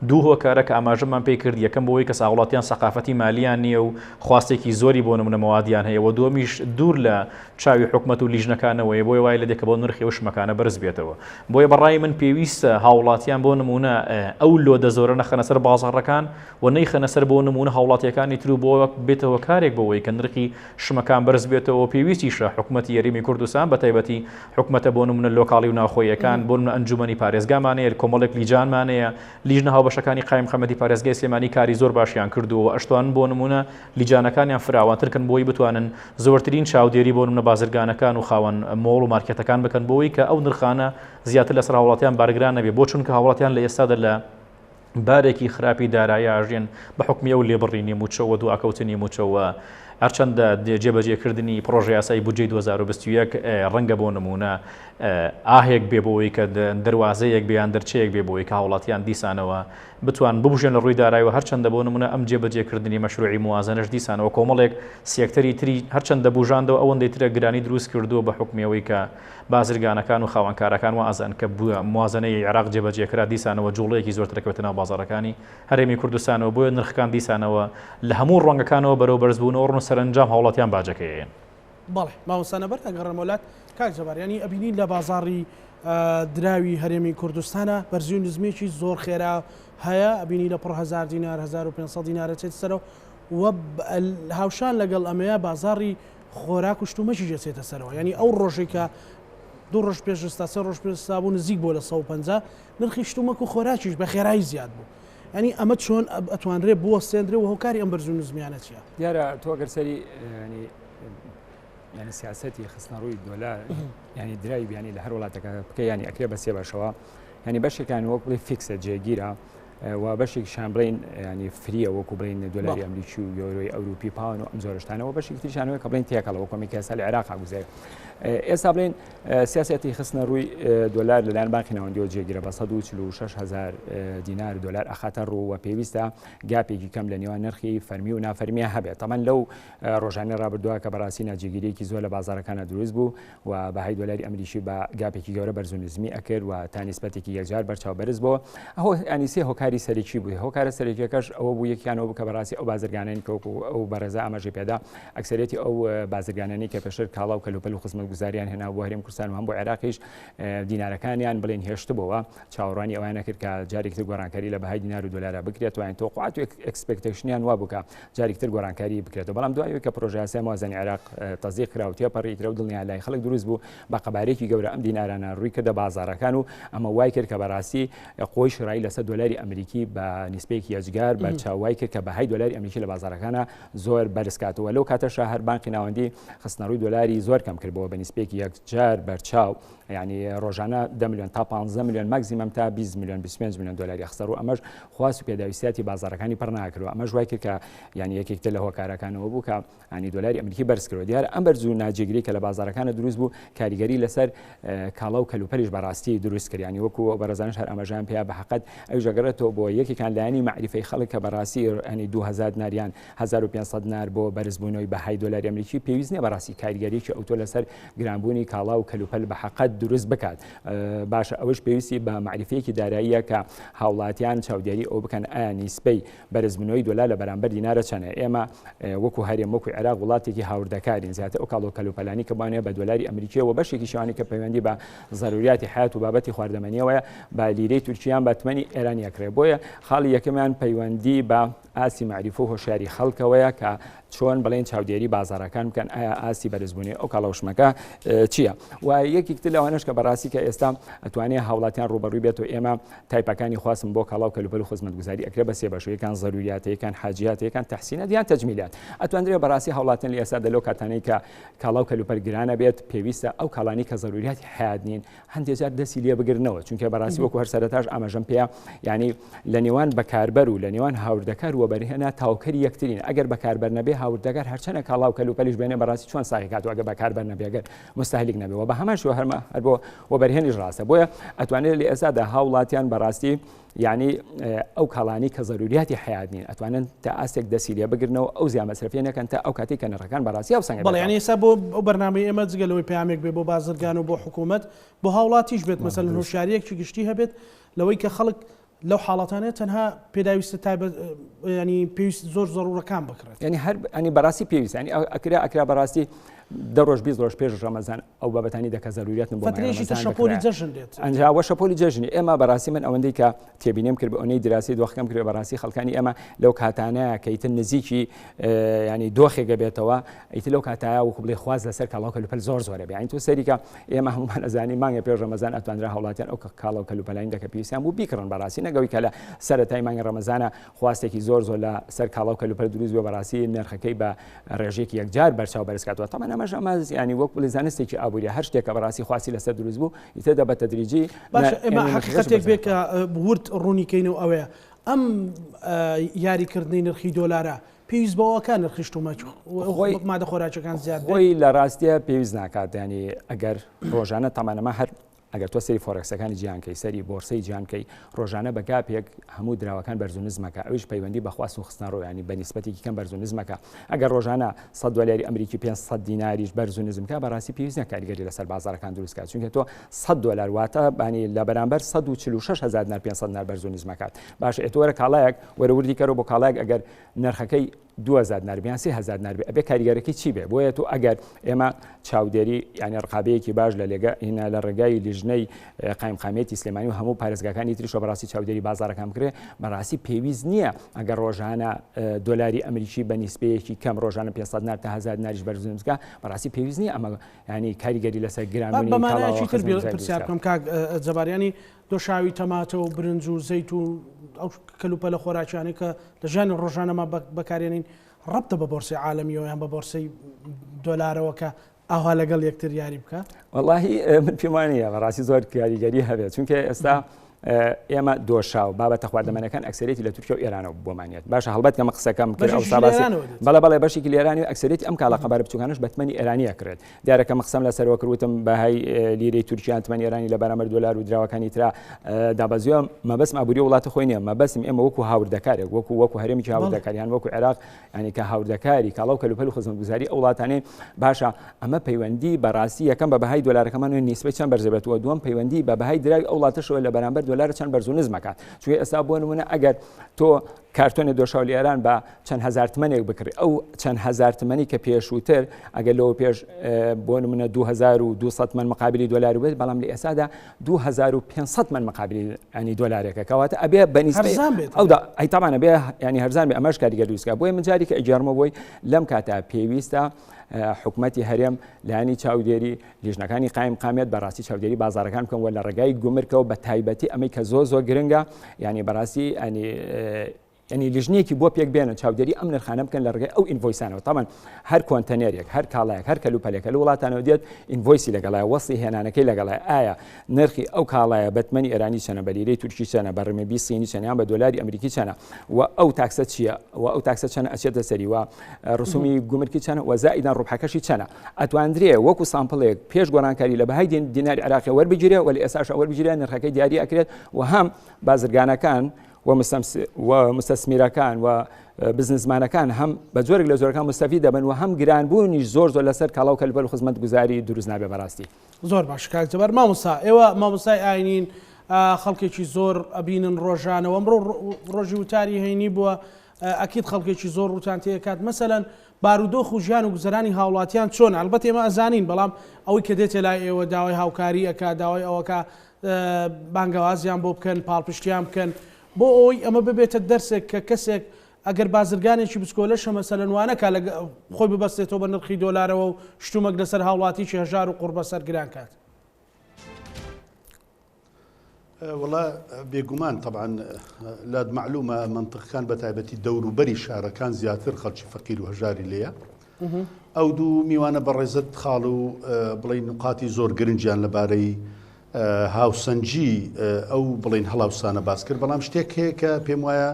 دوو هۆکارە کە ئاماژەمان پێی کرد، یەکەم بەوەی کە هاوڵاتیان سەقافەتی مالیان نییە و خواستێکی زۆری بۆ نمونە مەوادیان هەیە و دووەمیش دوور لە چاوی حکومەت و لیژنەکانەوەیە بۆیە وای لێدێ کە بۆ نرخی ئەو شمەکانە بەرز بێتەوە. بۆیە بە ڕای من پێویستە هاوڵاتیان بۆ نمونە ئەو load ە زۆرە نەخەنە سەر بازاڕەکان و نەیخەنە سەر بۆ نمونە هاوڵاتیەکانی تر و بۆ بێتە هۆکارێک بۆوەی کە نرخی شمەکان بەرز بێتەوە و پێویستیشە حکومەتی هەرێمی کوردستان بە تایبەتی حکومەتە بۆ نمونە local ی و ناوخۆییەکان، بۆ نمونە ئەنجومەنی پارێزگامان هەیە، کۆمەڵێک لیجانمان هەیە، لیژنە هاوبەشەکانی قایمقامیەتی پارێزگای سلێمانی کاری زۆر باشیان کردووە و ئەشتوانن بۆ نمونە لیجانەکانیان فراوانتر کەن بۆی بتوانن زۆرترین چاودێری بۆ نمونە بازرگانەکان و خاوەن مۆڵ و مارکێتەکان بکەن بۆی کە ئەو نرخانە زیاتر لەسەر هاوڵاتیان بارگران نەبێ بۆ چونکە هاوڵاتیان لە ئێستادا لە بارێکی خراپی دارایی ئاژێن بە حوکمی ئەو لێبڕینی مووچە و دواکەوتنی مووچە و هەرچەندە جێبەجێکردنی پڕۆژەیاسای بودجەی 2021 ڕەنگە بۆ نموونە ئاهێک بێ بۆ ئەوەی کە دەروازەیەک بێ یان دەرچەیەک بێ بۆ ئەوەی کە هاوڵاتیان دیسانەوە بتوان ببژێن لە ڕووی دارایەوە هەرچەندە بۆ نموونە ئەم جێبەجێکردنی مەشروعی موازەنەش دیسانەوە کۆمەڵێک سێکتەری تری هەرچەندە بوژاندەوە ئەوەندەی ترە گرانی دروست کردووە بە حوکمی ئەوەی کە بازرگانەکان و خاوەنکارەکان وا ئەزانن کە موازەنەی عێراق جێبەجێکرا دیسانەوە جوڵەیەکی زۆرتر دەکەوێتە ناو بازاڕەکانی هەرێمی کوردستانەوە بۆیە نرخەکان دیسانەوە لە هەموو ڕوانگەکانەوە بەرەو بەرزبوونەوە ڕون و سەرەنجام هاوڵاتیان باجەکەی ئەیەن. بەڵێ مامۆستا نەبەرد ئەگەڕێمەوە لات کاک جەبار یانی ئەبینین لە بازاڕی دراوی هەرێمی کوردستانە بەرزی و نزمیەکی زۆر خێرا هەیە ئەبینی لە پڕ هەزار دینار 1500 دینارە چێت سەرەوە و هاوشان لەگەڵ ئەمەیە بازاڕی خۆراک و شتومەکیش ئەچێتە سەرەوە یانی ئەو ڕۆژەی کە دوو ڕۆژ پێش ئێستا سێ ڕۆژ پێش ئێستا بوو نزیک بووە لە 150 نرخی شتومەک و خۆراکیش بە خێرایی زیاد بوو یانی ئەمە چۆن ئەتوانرێ بوەستێندرێ و هۆکاری ئەم بەرز و نزمیانە چییە؟ دیارە تۆ گەر سەری ینی سیاسەتی خستنەڕووی دۆلار ینی دراوی بیانی لە هەر وڵاتەکە بکە ینی ئەکرێ بە سێ بەشەوە ینی بەشێکان وەک بڵێ fix ە جێگیرە و بەشێکیشان بڵێین ینی free ە وەکو بڵێین دۆلاری ئەمریکی و یۆرۆی ئەوروپی پاون و ئەم زۆرشتانەوە بەشێکی تریشانەوە کە بڵێن تێکەڵە وەکو ئەمەی کە ئێستا لە عێراق گوزەر ئێستا بڵێن سیاسەتی خستنە ڕووی دۆلار لەلایەن بانکی ناوەندیەوە جێگیرە بە 146 هزار دینار دۆلار ئەخاتە ڕوو و پێویستە gap ێکی کەم لە نێوان نرخی فەرمی و نافەرمیە هەبێت تەمان لەو ڕۆژانی ڕابردووە کە بەڕاستی ناجێگیریەکی زۆر لە بازارەکانە دروست بوو و بەهای دۆلاری ئەمریکی بە gap ێکی گەورە بەرز و نزمی ئەکرد و تا نیسبەتێکی یەکجار بەرچاو بەرز بۆ ئەهۆ ینی سێ هۆکاری. هۆکاری سەرەکی بوو. هۆکارە سەرەکیەکەش ئەوە بوو یەکیان ئەوە بوو کە بەڕاستی ئەو بازرگانانی کە وەکو ئەو بەڕێزە ئاماژەی پێدا ئەکسەرێتی ئەو بازرگانانی کە پێشتر کاڵا و کەلوپەل و خزمەتگوزاریان هێنا بۆ هەرێم کوردستان و هەم بۆ عێراقیش دینارەکانیان بڵێن هێشتبەوە چاوەڕوانی ئەویان نەکرد کە جارێکی تر گۆڕانکاری لە بەهای دینار و دۆلارا بکرێت وایان تۆقعات و expectation یان وا بوو کە جارێکی تر گۆڕانکاری بکرێتەوە بەڵام دوای کە پرۆژەیاسای موازنەی عێراق تەزیق کرا و تێپەڕی ترە و دڵنیا لای خەڵک دروست بوو بە قەبارەیەکی گەورە ئەم دینارانە ڕووی کردە بازاڕەکان و ئەمە وای کرد کە بەڕاستی قوەی شرایی لەسەر دۆلاری ئەمریکی بە نیسبەیەکی یەجگار بەرچاو وای کرد کە بەهای دۆلاری ئەمریکی لە بازاڕەکانە زۆر بەرز کاتەوە لەو کاتەشا هەر بانقی ناوەندی خستنەڕووی دۆلاری زۆر کەم کردبەوە بە نیسبەیەکی یەکجار بەرچاو یعنی ڕۆژانە 10 میلیۆن تا 15 میلیۆن maximum تا 20 میلیۆن 25 میلیۆن دلاری خستەڕوو ئەمەش خواست و پێداویستیاتی بازاڕەکانی پڕ ناکردەوە ئەمەش وای کرد کە یعنی یەکێک تر لە هۆکارەکانەوە بوو کە ینی دۆلاری ئەمریکی بەرز کردەوە دیارە ئەم بەرز و ناجێگری کە لە بازاڕەکانە دروست بوو کاریگەری لەسەر کاڵا و کەلوپەلیش بەڕاستی دروست کرد ینی وەکو ئەو بەڕێزانش هەر ئاماژەیان پێیا بە حەقەت ئەویش ئەگەڕێتەوە بۆ یەکێکان لایەنی مەعریفەی خەڵک کە بەڕاستی ینی 2000 دیناریان 1500 دینار بۆ بەرزبوونەوەی بەهای دۆلاری ئەمریکی پێویست نییە بەڕاستی کاریگەریی ئەوتۆ لەسەر گرانبوونی کاڵا و کەلوپەل بە حەقەت دروست بکات باشە ئەوەش پێویستی بە مەعریفەیەکی داراییە کە هاوڵاتیان چاودێری ئەو بکەن ئایا نیسبەی بەرزبوونەوەی دۆلار لە بەرامبەر دینارە چەنە؟ ئێمە وەکو هەرێم وەکو عێراق وڵاتێکی هاوردەکارین زیاتر ئەو کاڵا و کەلوپەلانی کە بۆیان هەیە بە دۆلاری ئەمریکییە و بەشێکیش ئەوانەی کە پەیوەندی بە زەروریاتی حەیات و بابەتی خواردەمەنییەوەیە بە لیرەی تورکیان بە تمەنی ئێرانی ئەکرێ بۆیە خاڵی یەکەمیان پەیوەندی بە ئاستی مەعریفە و هۆشیاری خەڵکەوەیە کە چۆن بڵێن چاودێری بازاڕەکان بکەن ئایا ئاستی بەرزبوونی ئەو کاڵا و شمەکە چییە و یەکێک تر لەوانەش کە بەڕاستی کە ئێستا ئەتوانێ هاوڵاتیان ڕوبەڕووی بێت و ئێمە تایپەکانی خواستم بۆ کاڵا و کەلوپەل و خزمەتگوزاری ئەکرێ بە سێ بەش یەکان زەروریاتە یەکان حاجیاتە یەکان تەحسینات یان تەجمیلات ئەتواندرێ بەڕاستی هاوڵاتیان لە ئێستادا لەو کاتانەی کە کاڵا و کەلوپەل گرانە بێت پێویستە ئەو کاڵانی کە زەروریاتی حیات نین هەندێک جار دەستی لێ بگرنەوە چونکە بەڕاستی وەکو هەر سەرەتاش ئاماژەم پێیە یعنی لە نێوان بەکاربەر و لە نێوان هاوردەکار و وەبەرهێنا تاوکەری یەکترین ئەگەر بەکاربەر نەبێ هاوردەکار هەرچەنە کاڵا و کەلوپەلیش بێنێ بەڕاستی چۆن ساغی کات و ئەگەر بەکاربەر نەبێ ئەگەر مستهلک نەبێ و بە هەمان شێوە هەرمە هەر بۆ وەبەرهێنیش ڕاستە بۆیە ئەتوانێت لە ئێستادا هاوڵاتیان بەڕاستی یعنی ئەو کاڵانی کە زەروریاتی حیات نین ئەتوانن تا ئاستێک دەسی لێ بگرنەوە ئەو زیان مەسرەفیە نەکەن تا ئەو کاتێک کە نرخەکان بەڕاستی هاوسەنگ بەڵێ یعنی ئێستا بۆ ئەو بەرنامەی ئێمە جگە لەوەی پەیامێک بێ بۆ بازرگان و بۆ حکوومەت بۆ هاوڵاتیش بێت مەسەلەن هۆشیارییەکی گشتی هەبێت لەوەی کە خەڵک لەو حاڵەتانەیە تەنها پێداویستە تایبەت ینی پێویست زۆر زەڕوڕەکان بکڕێت. ینی هەر ینی بەڕاستی پێویست ینی ئەکرا ئەکرا بەڕاستی دە ڕۆژ 20 ڕۆژ پێش ڕەمەزان ئەو بابەتانی دەکە زەروریاتن بۆ فترێکی تر شەپۆلی جەژن دێت ئەنجا وە شەپۆلی جەژنی ئێمە بەڕاستی من ئەوەندەی کە تێبینیم کرد بە ئەونەی دراسی دۆخەکەم کرد بەڕاستی خەڵکانی ئێمە لەو کاتانەیە کە ئیتر نزیکی ینی دۆخێکە بێتەوە ئیتر لەو کاتایە وەکو بڵێ خواز لەسەر کاڵا و کەلوپەل زۆر زۆرە بێ یانی تۆ سەیری کە ئێمە هەمومان ئەزانین مانگە پێش ڕەمەزان ئەتوانرا هاوڵاتیان ئەو کاڵا و کەلوپەلانی دەکە پێویستیان بوو بیکڕن بەڕاستی نەگەوی کە لە سەرەتای مانگی ڕەمەزانە خواستێکی زۆر زۆر لە سەر کاڵا و کەلوپەل دروست بووە بەڕاستی نرخەکەی بە ڕێژەیەکی یەکجار بەرچاو بەرز کاتەوە تەمان ئەمەش ئەمە ینی وەک بڵێ زانستێکی ئابووریە هەر شتێکە بەڕاستی خواستی لەسەر دروست بوو ئیتر دە بە تەدریجی باشە ئێمە حەقیقەتێک بێ کە ورد ڕوونی کەینەوە ئەوەیە ئەم یاریکردنی نرخی دۆلارە پێویست بەوە ئەکا نرخی شتومەک و مادە خۆراکیەکان زیاد بێت؟ خۆی لە ڕاستیە پێویست ناکات ینی ئەگەر ڕۆژانە تەمانەمە هەر ئەگەر تۆ سەری forex ەکانی جیهان کەی سەری بۆرسەی جیهان کەی ڕۆژانە بە gap ێک هەموو دراوەکان بەرز و نزمەکە ئەویش پەیوەندی بە خواست و خستنە ڕوویانی بە نیسبەتێکی کەم بەرز و نزمەکە ئەگەر ڕۆژانە 100 دۆلاری ئەمریکی 500 دیناریش بەرز و نزمکە بەڕاستی پێویست نیە کاریگەری لەسەر بازارەکان دروست کات چونکە تۆ 100 دۆلار واتە بانی لە بەرامبەر 146 هزار دینار 500 دینار بەرز و نزمەکات باشە ئێ تۆ وەرە کاڵایەک وەرە وردی کەرەوە بۆ کاڵایەک ئەگەر نرخەکەی 2000 دینار بێ یان 3000 دینار بێ ئەبێ کاریگەرەکەی چی بێ بۆیە تۆ ئەگەر ئێمە چاودێری یعنی ڕقابەیەکی باش لە لێگە هینا لە ڕێگای لیژنەی قایمقامیەتی سلێمانی و هەموو پارێزگاکانی تریشەوە بەڕاستی چاودێری بازارەکان بکرێ بەڕاستی پێویست نییە ئەگەر ڕۆژانە دۆلاری ئەمریکی بە نیسبەیەکی کەم ڕۆژانە 500 دینار تا 1000 دیناریش بەرز بکە بەڕاستی پێویست نییە ئەمە ینی کاریگەری لەسەر گرانبوونی بە مانایەکی تر پرسیار بکەم کاک جەباریانی دۆشاوی تەماتە و برنج و زەیت و ئەو کەلوپەلە خۆراکیانەی کە لە ژیانی ڕۆژانەما بەکارێنین ڕەبتە بە بۆرسەی عالەمیەوە یان بە بۆرسەی دۆلارەوە کە ئاوا لەگەڵ یەکتر یاری بکە؟ وەڵاهی من پێم وانییە بەڕاستی زۆر کاریگەری هەبێت چونکە ئێستا ئێمە دۆشاو بابەتە خواردەمەنەکان ئەکسەرێتی لە تورکیا و ئێرانەوە بۆمانێت باشە هەڵبەت کەمە قسەکەم کرد ئەو ساباسی بەڵێ بەڵێ بەشێکی لە ئێرانی و ئەکسەرێتی ئەم کاڵا قەبارە بچووکانەش بە تمەنی ئێرانی ئەکرێت دیارە کە قسەم لەسەرەوە کرد وتم بەهای لیرەی تورکیان تمەنی ئێرانی لە بەرامبەر دۆلار و دراوەکانی ترا دابەزیوە مەبەستم ئابووری وڵاتە خۆی نییە مەبەستم ئێمە وەکو هاوردەکارێک وەکو وەکو هەرێمێکی هاوردەکار یان وەکو عێراق ینی کە هاوردەکاری کاڵا و کەلوپەل و خزمەتگوزاری ئەو وڵاتانەی باشە ئەمە پەیوەندی بەڕاستی یەکەم بە بەهای دۆلارەکەمان و نیسبەی چەند بەرزەبێتەوە دووەم پەیوەندی بە بەهای دراوی ئەو وڵاتەشەوە لە بەرامبەر دۆلار چەند بەرز و نزمەکات چونکە ئێستا بۆ نمونە ئەگەر تۆ کارتۆنێ دۆشاو لە ئێران بە چەند هەزار تمەنێک بکڕی ئەو چەند هەزار تمەنی کە پێشووتر ئەگەر لەوە پێش بۆ نمونە 2200 من مقابلی دۆلار بێت بەڵام لە ئێستادا 2500 من مقابلی ینی دۆلارێکە کەواتە ئەبێ بەنیسبەت ئەودا ئەی تاوان ئەبێ ینی هەرزان بێ ئەمەش کاریگەر دروستکە بۆیە من جاری کە ئەگێڕمە بۆی لەم کاتە پێویستە حکومەتی هەرێم لایەنی چاودێری لیژنەکانی قایم قامیت بەڕاستی چاودێری بازارەکان بکەن و لە ڕێگای گومرکەوە بە تایبەتی ئەمەی کە زۆر زۆر گرنگە ینی بەڕاستی ینی ینی لیژنەیەکی بۆ پێک بێنن چاودێری ئەم نرخانە بکەن لە ڕێگای ئەو invoice انەوە تاوان هەر کۆنتەنێرێک هەر کاڵایەک هەر کەلوپەلێکە لە وڵاتانەوە دێت invoice ی لەگەڵای وەسڵی هێنانەکەی لەگەڵای ئایا نرخی ئەو کاڵایە بە تمەنی ئێرانی چەنە بە لیرەی تورکی چەنە بە ڕمبی سینی چەنە یان بە دۆلاری ئەمریکی چەنە و ئەو tax ە چییە و ئەو tax ە چەنە ئەچێتە سەری و ڕسومی گومرکی چەنە و زائیدان ڕوبحەکەشی چەنە ئەتواندرێ وەکو sample ێک پێش گۆڕانکاری لە بەهای دیناری عراقی وەربگیرێ و لە ئێستاش وەربگیرێ نرخەکەی دیاری ئەکرێت و هەم بازرگانەکان و مستەسمیرەکان و بزنسمانەکان هەم بە جۆرێک لە جۆرەکان مستەفید دەبن و هەم گرانبوونیش زۆر زۆر لەسەر کاڵا و کەلوپەل و خزمەتگوزاری دروست نابێ بەڕاستی. زۆر باش کاک جەبار مامۆستا ئێوە مامۆستای ئاینین خەڵکێکی زۆر ئەبینن ڕۆژانەوە ئەمڕۆ ڕۆژی وتاری هەینی بووە ئەکید خەڵکێکی زۆر ڕووتان تێکات مەسەلەن بارودۆخ و ژیان و گوزەرانی هاوڵاتیان چۆن ئەلبەت ئێمە ئەزانین بەڵام ئەوەی کە دێتێ لای ئێوە داوای هاوکاری ئەکا داوای ئەوەکە بانگەوازیان بۆ بکەن پاڵپشتیان بکەن بۆ ئەوەی ئەمە ببێتە دەرسێک کە کەسێک ئەگەر بازرگانێکی بچکۆلەشە مەسەلەن وا نەکا لە خۆی ببەستێتەوە بە نرخی دۆلارەوە و شتومەک لەسەر هاوڵاتیی هەژار و قوڕبەسەر گران کات. وەڵا بێگومان تەبعەن لات مەعلومە مەنتقەکان بە تایبەتی دەوروبەری شارەکان زیاتر خەڵکی فەقیر و هەژاری لێیە ئەو دوو میوانە بەڕێزت خاڵ و بڵێ نقاتی زۆر گرنگیان لەبارەی هاوسەنگی ئەو بڵێین هەڵاوسانە باس کرد، بەڵام شتێک هەیە کە پێم وایە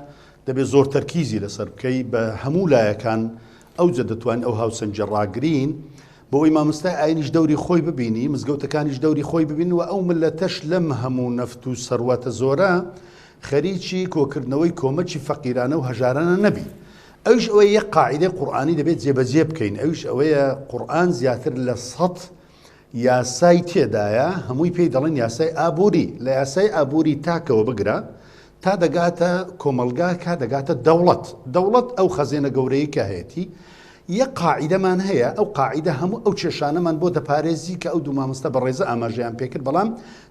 دەبێت زۆر تەرکیزی لەسەر بکەی بە هەموو لایەکان ئەوجە دەتوانین ئەو هاوسەنگیە ڕاگرین بۆ ئەوەی مامۆستای ئاینیش دەوری خۆی ببینی مزگەوتەکانیش دەوری خۆی ببین و ئەو ملەتەش لەم هەموو نەفت و سەروەتە زۆرە خەریکی کۆکردنەوەی کۆمەکی فەقیرانە و هەژارانە نەبی ئەویش ئەوەیە یەک قاعیدەی قورئانی دەبێت جێبەجێ بکەین ئەویش ئەوەیە قورئان زیاتر لە سەد یاسای تێدایە هەمووی پێی دەڵێن یاسای ئابووری، لە یاسای ئابووری تاکەوە بگرە تا دەگاتە کۆمەڵگا کا دەگاتە دەوڵەت، دەوڵەت ئەو خەزێنە گەورەی کە هەیەتی یەک قاعیدەمان هەیە ئەو قاعیدە هەموو ئەو کێشانەمان بۆ دەپارێزی کە ئەو دوو مامۆستا بەڕێزە ئاماژەیان پێکرد بەڵام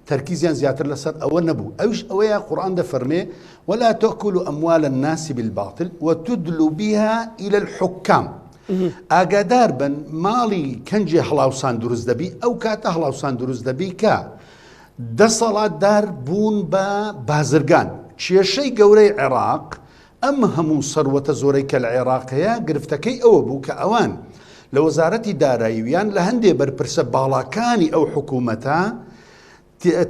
تەرکیزیان زیاتر لەسەر ئەوە نەبوو ئەویش ئەوەیە قورئان دەفەرمێ ولا تأکلوا اموال الناس بالباطل وتدلوا بها الى الحکام ئاگادار بن ماڵی کەنجێ هەڵاوسان دروست دەبی ئەو کاتە هەڵاوسان دروست دەبی کە دەسەڵاتدار بوون بە بازرگان کێشەی گەورەی عێراق ئەم هەموو سەروەتە زۆرەی کە لە عێراق هەیە گرفتەکەی ئەوە بوو کە ئەوان لە وەزارەتی دارایی و یان لە هەندێ بەرپرسە باڵاکانی ئەو حکوومەتە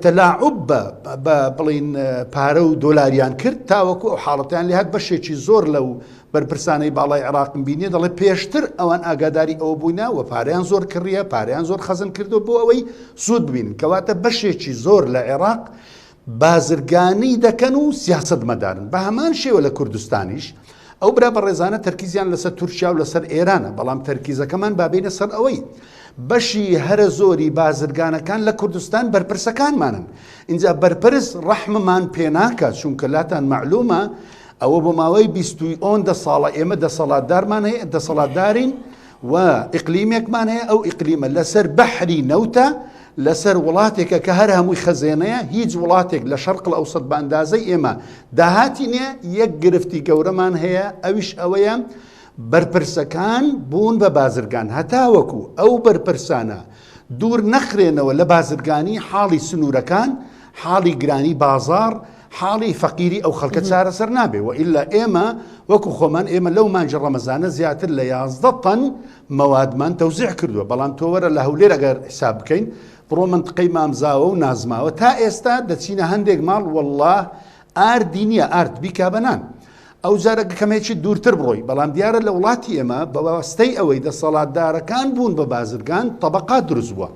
تەلاعوب بە بە بڵین پارە و دۆلاریان کرد تاوەکو ئەو حاڵەتیان لێهات بەشێکی زۆر لەو بەرپرسانەی باڵای عێراقم بینیە دەڵێ پێشتر ئەوان ئاگاداری ئەوە بووینە و پارەیان زۆر کڕیە پارەیان زۆر خەزن کردو بۆ ئەوەی سوود ببینن کەواتە بەشێکی زۆر لە عێراق بازرگانی دەکەن و سیاسەتمەدارن بە هەمان شێوە لە کوردستانیش ئەو برا بەڕێزانە تەرکیزیان لەسەر تورکیا و لەسەر ئێرانە بەڵام تەرکیزەکەمان با بینە سەر ئەوەی بەشی هەرە زۆری بازرگانەکان لە کوردستان بەرپرسەکانمانن اینجا بەرپرس ڕەحممان پێناکات چونکە لاتان مەعلومە ئەوە بۆ ماوەی بیست و ئۆندە ساڵە ئێمە دەسەڵاتدارمان هەیە دەسەڵاتدارین و ئیقلیمێکمان هەیە ئەو ئیقلیمە لەسەر بەحری نەوتە لەسەر وڵاتێکە کە هەر هەمووی خەزێنەیە هیچ وڵاتێک لە شەرق ئەوسەت بە ئەندازەی ئێمە داهاتی نییە یەک گرفتی گەورەمان هەیە ئەویش ئەوەیە بەرپرسەکان بوون بە بازرگان هەتاوەکو ئەو بەرپرسانە دوور نەخرێنەوە لە بازرگانی حاڵی سنوورەکان حاڵی گرانی بازاڕ حاڵی فەقیری ئەو خەڵکە چارەسەر نابێ و ئیلا ئێمە وەکو خۆمان ئێمە لەو مانگی ڕەمەزانە زیاتر لە 11 تەن مەوادمان تەوزیع کردووە بەڵام تۆ وەرە لە هەولێر ئەگەر حساب بکەین بڕۆ منتقەی مامزاوە و نازماوە تا ئێستا دەچینە هەندێک ماڵ والله ئاردی نییە ئارد بیکا بە نان ئەو جارە کەمێکی دوورتر بڕۆی بەڵام دیارە لە وڵاتی ئێمە بە واسطەی ئەوەی دەسەڵاتدارەکان بوون بە بازرگان طبقات دروست بووە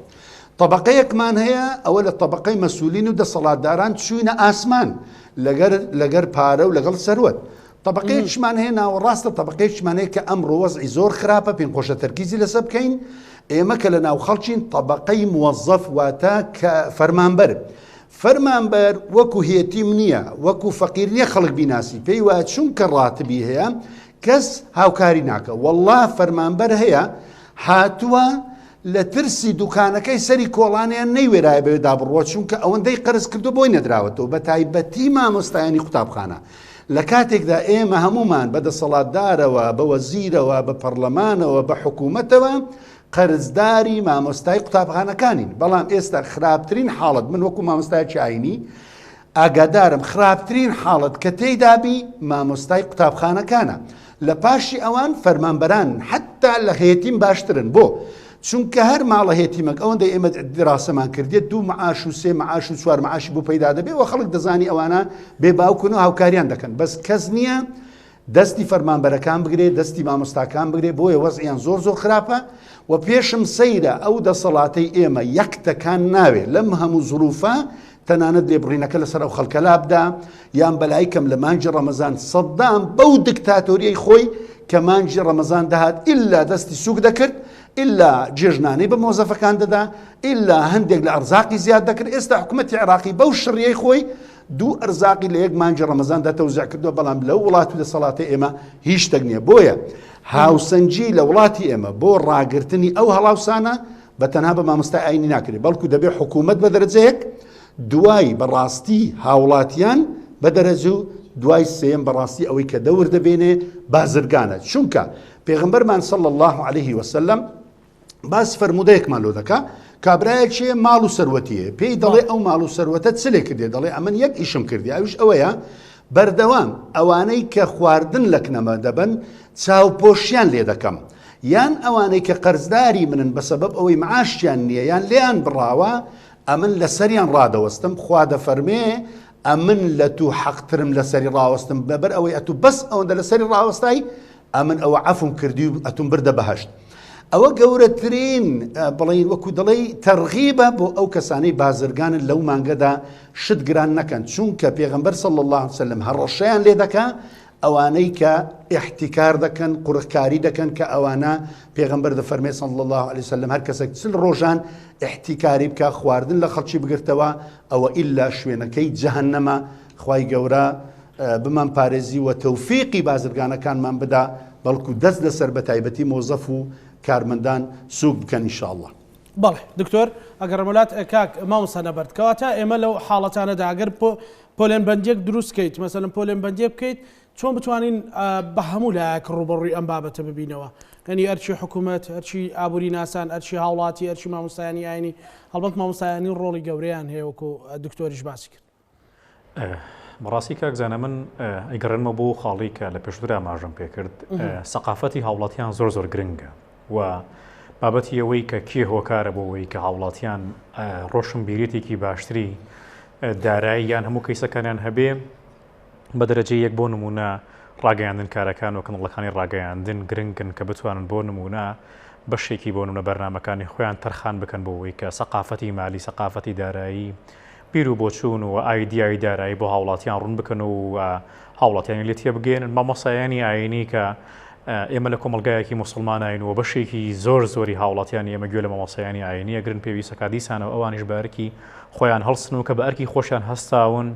تەبەقەیەکمان هەیە ئەوە لە تەبەقەی مەسولین و دەسەڵاتداران چوینە ئاسمان لەگەر لەگەر پارە و لەگەڵ سەروەت تەبەقەیەکشمان هەیە ناوەڕاستە تەبەقەیەکشمان هەیە کە ئەمڕۆ وەزعی زۆر خراپە پێم خۆشە تەرکیزی لەسەر بکەین ئێمە کە لە ناو خەڵکین تەبەقەی موەزەف واتە کە فەرمانبەر. فەرمانبەر وەکو هێتیم نییە، وەکو فەقیر نییە خەڵک بیناسی، پێی وایە چونکە ڕاتبی هەیە کەس هاوکاری ناکە، وەڵڵا فەرمانبەر هەیە هاتووە لە ترسی دوکانەکەی سەری کۆڵانیان نەیوێرایە بەوێدا بڕوە چونکە ئەوەندەی قەرز کردو بۆی نەدراوەتەوە، بە تایبەتی مامۆستایانی قوتابخانە. لە کاتێکدا ئێمە هەموومان بە دەسەڵاتدارەوە، بە وەزیرەوە، بە پەڕلەمانەوە، بە حکوومەتەوە قەرزداری مامۆستای قوتابخانەکانین، بەڵام ئێستا خراپترین حاڵەت، من وەکو مامۆستایەکی ئاینی ئاگادارم، خراپترین حاڵەت کە تێیدا بی مامۆستای قوتابخانەکانە، لە پاشی ئەوان فەرمانبەران حەتا لە هێتیم باشترن، بۆ؟ چونکە هەر ماڵە هێتیمەک ئەوەندەی ئێمە دیراسەمان کردیە دوو معاش و سێ معاش و چوار معاشی بۆ پەیدا دەبێ و خەڵک دەزانی ئەوانە بێ باوکن و هاوکاریان دەکەن، بەس کەس نییە دەستی فەرمانبەرەکان بگرێ، دەستی مامۆستاکان بگرێ، بۆیە وەزعیان زۆر زۆر خراپە و پێشم سەیرە ئەو دەسەڵاتەی ئێمە یەک تەکان ناوێ لەم هەموو زروفە تەنانەت لێبڕینەکە لەسەر ئەو خەڵکە لابدا یان بەلای کەم لە مانگی ڕەمەزان سەدام بەو دکتاتۆریەی خۆی کە مانگی ڕەمەزان دەهات ئیلا دەستی سوک دەکرد ئیلا جێژنانەی بە مۆزەفەکان دەدا ئیلا هەندێک لە ئەرزاقی زیاد دەکرد ئێستا حکوومەتی عێراقی بەو شڕیەی خۆی دوو ئەرزاقی لە یەک مانگی ڕەمەزاندا تەوزیع کردووە، بەڵام لەو وڵات و دەسەڵاتەی ئێمە هیچ شتێک نییە. بۆیە هاوسەنگی لە وڵاتی ئێمە بۆ ڕاگرتنی ئەو هەڵاوسانە بە تەنها بە مامۆستای ئاینی ناکرێت، بەڵکو دەبێت حکوومەت بە دەرەجەیەک، دوای بە ڕاستی هاوڵاتیان بە دەرەجە و دوای سێیەم بە ڕاستی ئەوەی کە دەور دەبێنێ بازرگانە. چونکە پێغەمبەرمان صلی اللە علیه وسلم باس فەرموودەیەکمان لۆ دەکا کابرایەکێ ماڵ و سەروەتیە پێی دەڵێ ئەو ماڵ و سەروەتە چ لێ کردێ دەڵێ ئەمن یەک ئیشم کردی ئەویش ئەوەیە بەردەوام ئەوانەی کە خواردن لە کنەمە دەبن چاوپۆشیان لێ دەکەم یان ئەوانەی کە قەرزداری منن بە سەبەب ئەوەی معاشیان نییە یان لێیان بڕاوە ئەمن لەسەریان ڕادەوەستم خوا دەفەرمێ ئەمن لە تو حەقترم لەسەری ڕاوەستم بەبەر ئەوەی ئەتو بەس ئەوەندە لەسەری ڕاوەستای ئەمن ئەوە عەفوم کردی و ئەتوم بردە بەهەشت. ئەوە گەورەترین بڵێین وەکو دەڵێی تەرغیبە بۆ ئەو کەسانەی بازرگانن لەو مانگەدا شت گران نەکەن چونکە پێغەمبەر صلی اللە علیه وسلم هەڕەشەیان لێ دەکا ئەوانەی کە احتکار دەکەن قورخکاری دەکەن کە ئەوانە پێغەمبەر دەفەرمێ صلی اللە علیه وسلم هەر کەسێک چل ڕۆژان احتکاری بکە خواردن لە خەڵکی بگرتەوە ئەوە ئیلا شوێنەکەی جەهەنەمە خوای گەورە بمان پارێزی و تەوفیقی بازرگانەکانمان بدا بەڵکو دەست لەسەر بەتایبەتی مۆزەف و کارمەندان سوک بکەن ان شاء اللە. بەڵێ دکتۆر ئەگەڕێمەوە لات کاک مامۆستا نەبەرد کەواتە ئێمە لەو حاڵەتانەدا ئەگەر پۆلێن بەندیەک دروست کەیت مەسەلەن پۆلێن بەندیەک بکەیت چۆن بتوانین بە هەموو لایەک ڕووبەڕووی ئەم بابەتە ببینەوە یعنی ئەرکی حکوومەت ئەرکی ئابووری ناسان ئەرکی هاوڵاتی ئەرکی مامۆستایانی ئاینی هەڵبەت مامۆستایانی ڕۆڵی گەورەیان هەیە وەکو دکتۆریش باسی کرد. بەڕاستی کاک زانا من ئەیگەڕێنمەوە بۆ خاڵی کە لە پێشتر ئاماژەم پێکرد سەقافەتی هاوڵاتیان زۆر زۆر گرنگە و بابەتی ئەوەی کە کێ هۆکارە بۆ ئەوەی کە هاوڵاتیان ڕۆشنبیریەتێکی باشتری دارایی یان هەموو کەیسەکانیان هەبێ بە دەرەجەی یەک بۆ نموونە ڕاگەیاندنکارەکان و کەناڵەکانی ڕاگەیاندن گرنگن کە بتوانن بۆ نموونە بەشێکی بۆ نمونە بەرنامەکانی خۆیان تەرخان بکەن بۆ ئەوەی کە سەقافەتی مالی سەقافەتی دارایی بیر و بۆچوون و ئایدیای دارایی بۆ هاوڵاتیان ڕوون بکەن و هاوڵاتیانی لێ تێبگەیەنن مامۆستایانی ئایینی کە ئێمە لە کۆمەڵگایەکی موسڵمانین و بەشێکی زۆر زۆری هاوڵاتیانی ئێمە گوێ لە مامۆستایانی ئایینی ئەگرن پێویستە کا دیسانەوە ئەوانیش بە ئەرکی خۆیان هەڵسن و کە بە ئەرکی خۆشیان هەستاون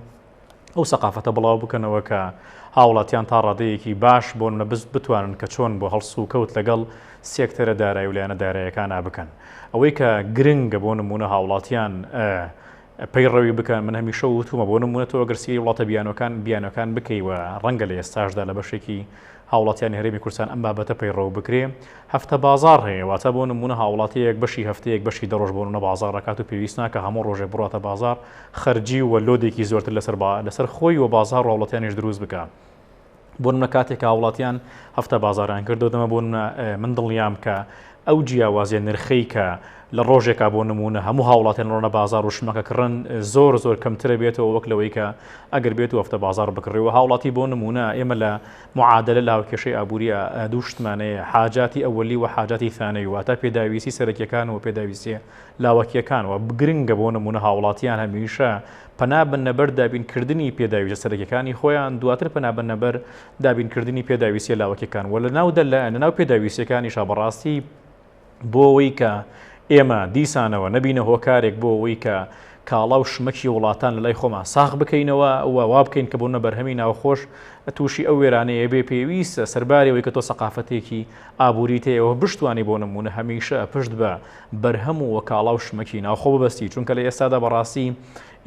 ئەو سەقافەتە بڵاو بکەنەوە کە هاوڵاتیان تا ڕادەیەکی باش بۆ نمونە بتوانن کە چۆن بۆ هەڵس و کەوت لەگەڵ سێکتەرە دارایی و لایەنە دارایەکانا بکەن. ئەوەی کە گرنگە بۆ نمونە هاوڵاتیان پەیڕەوی بکەن من هەمیشە وتومە بۆ نمونە تۆ ئەگەر سەیری وڵاتە بیانۆکان بیانۆکان بکەی و ڕەنگە لە ئێستاشدا لە بەشێکی هاوڵاتیانی هەرێمی کوردستان ئەم بابەتە پەیڕەو بکرێ هەفتە بازاڕ هەیە واتە بۆ نمونە هاوڵاتیەک بەشی هەفتەیەک بەشی دە ڕۆژ بۆ نمونە بازاڕ ئەکات و پێویست ناکە هەموو ڕۆژێک بڕاتە بازاڕ خەرجی و لۆدێکی زۆرتر لەسەر لەسەر خۆی و بازاڕ و هاوڵاتیانیش دروست بکا بۆ نمونە کاتێک هاوڵاتیان هەفتە بازاڕیان کردو دەمە بۆ نمونە من دڵنیام کە ئەو جیاوازیە نرخەی کە لە ڕۆژێکا بۆ نمونە هەموو هاوڵاتیان ڕۆنە بازاڕ و شمەکە کڕن زۆر زۆر کەمترە بێتەوە وەک لەوەی کە ئەگەر بێت و هەفتە بازاڕ بکڕی و هاوڵاتی بۆ نمونە ئێمە لە معادلە لە هاوکێشەی ئابووریە دوو شتمان هەیە حاجاتی ئەوەلی و حاجاتی ثانەوی واتە پێداویستی سەرەکیەکان و پێداویستیە لاوەکیەکان و گرنگە بۆ نمونە هاوڵاتیان هەمیشە پەنا بنە بەر دابینکردنی پێداویستە سەرەکیەکانی خۆیان دواتر پەنا بنە بەر دابینکردنی پێداویستیە لاوەکیەکان و لەناو لەناو پێداویستیەکانیشا بەڕاستی بۆ ئەوەی کە ئێمە دیسانەوە نەبینە هۆکارێک بۆ ئەوەی کە کاڵا و شمەکی وڵاتان لە لای خۆمان ساغ بکەینەوە و وا بکەین کە بۆ نە بەرهەمی ناوخۆش تووشی ئەو وێرانەیە بێ پێویستە سەرباری ئەوەی کە تۆ سەقافەتێکی ئابووریت هەیە و بشتوانی بۆ نموونە هەمیشە پشت بە بەرهەم و کاڵا و شمەکی ناوخۆ ببەستی چونکە لە ئێستادا بەڕاستی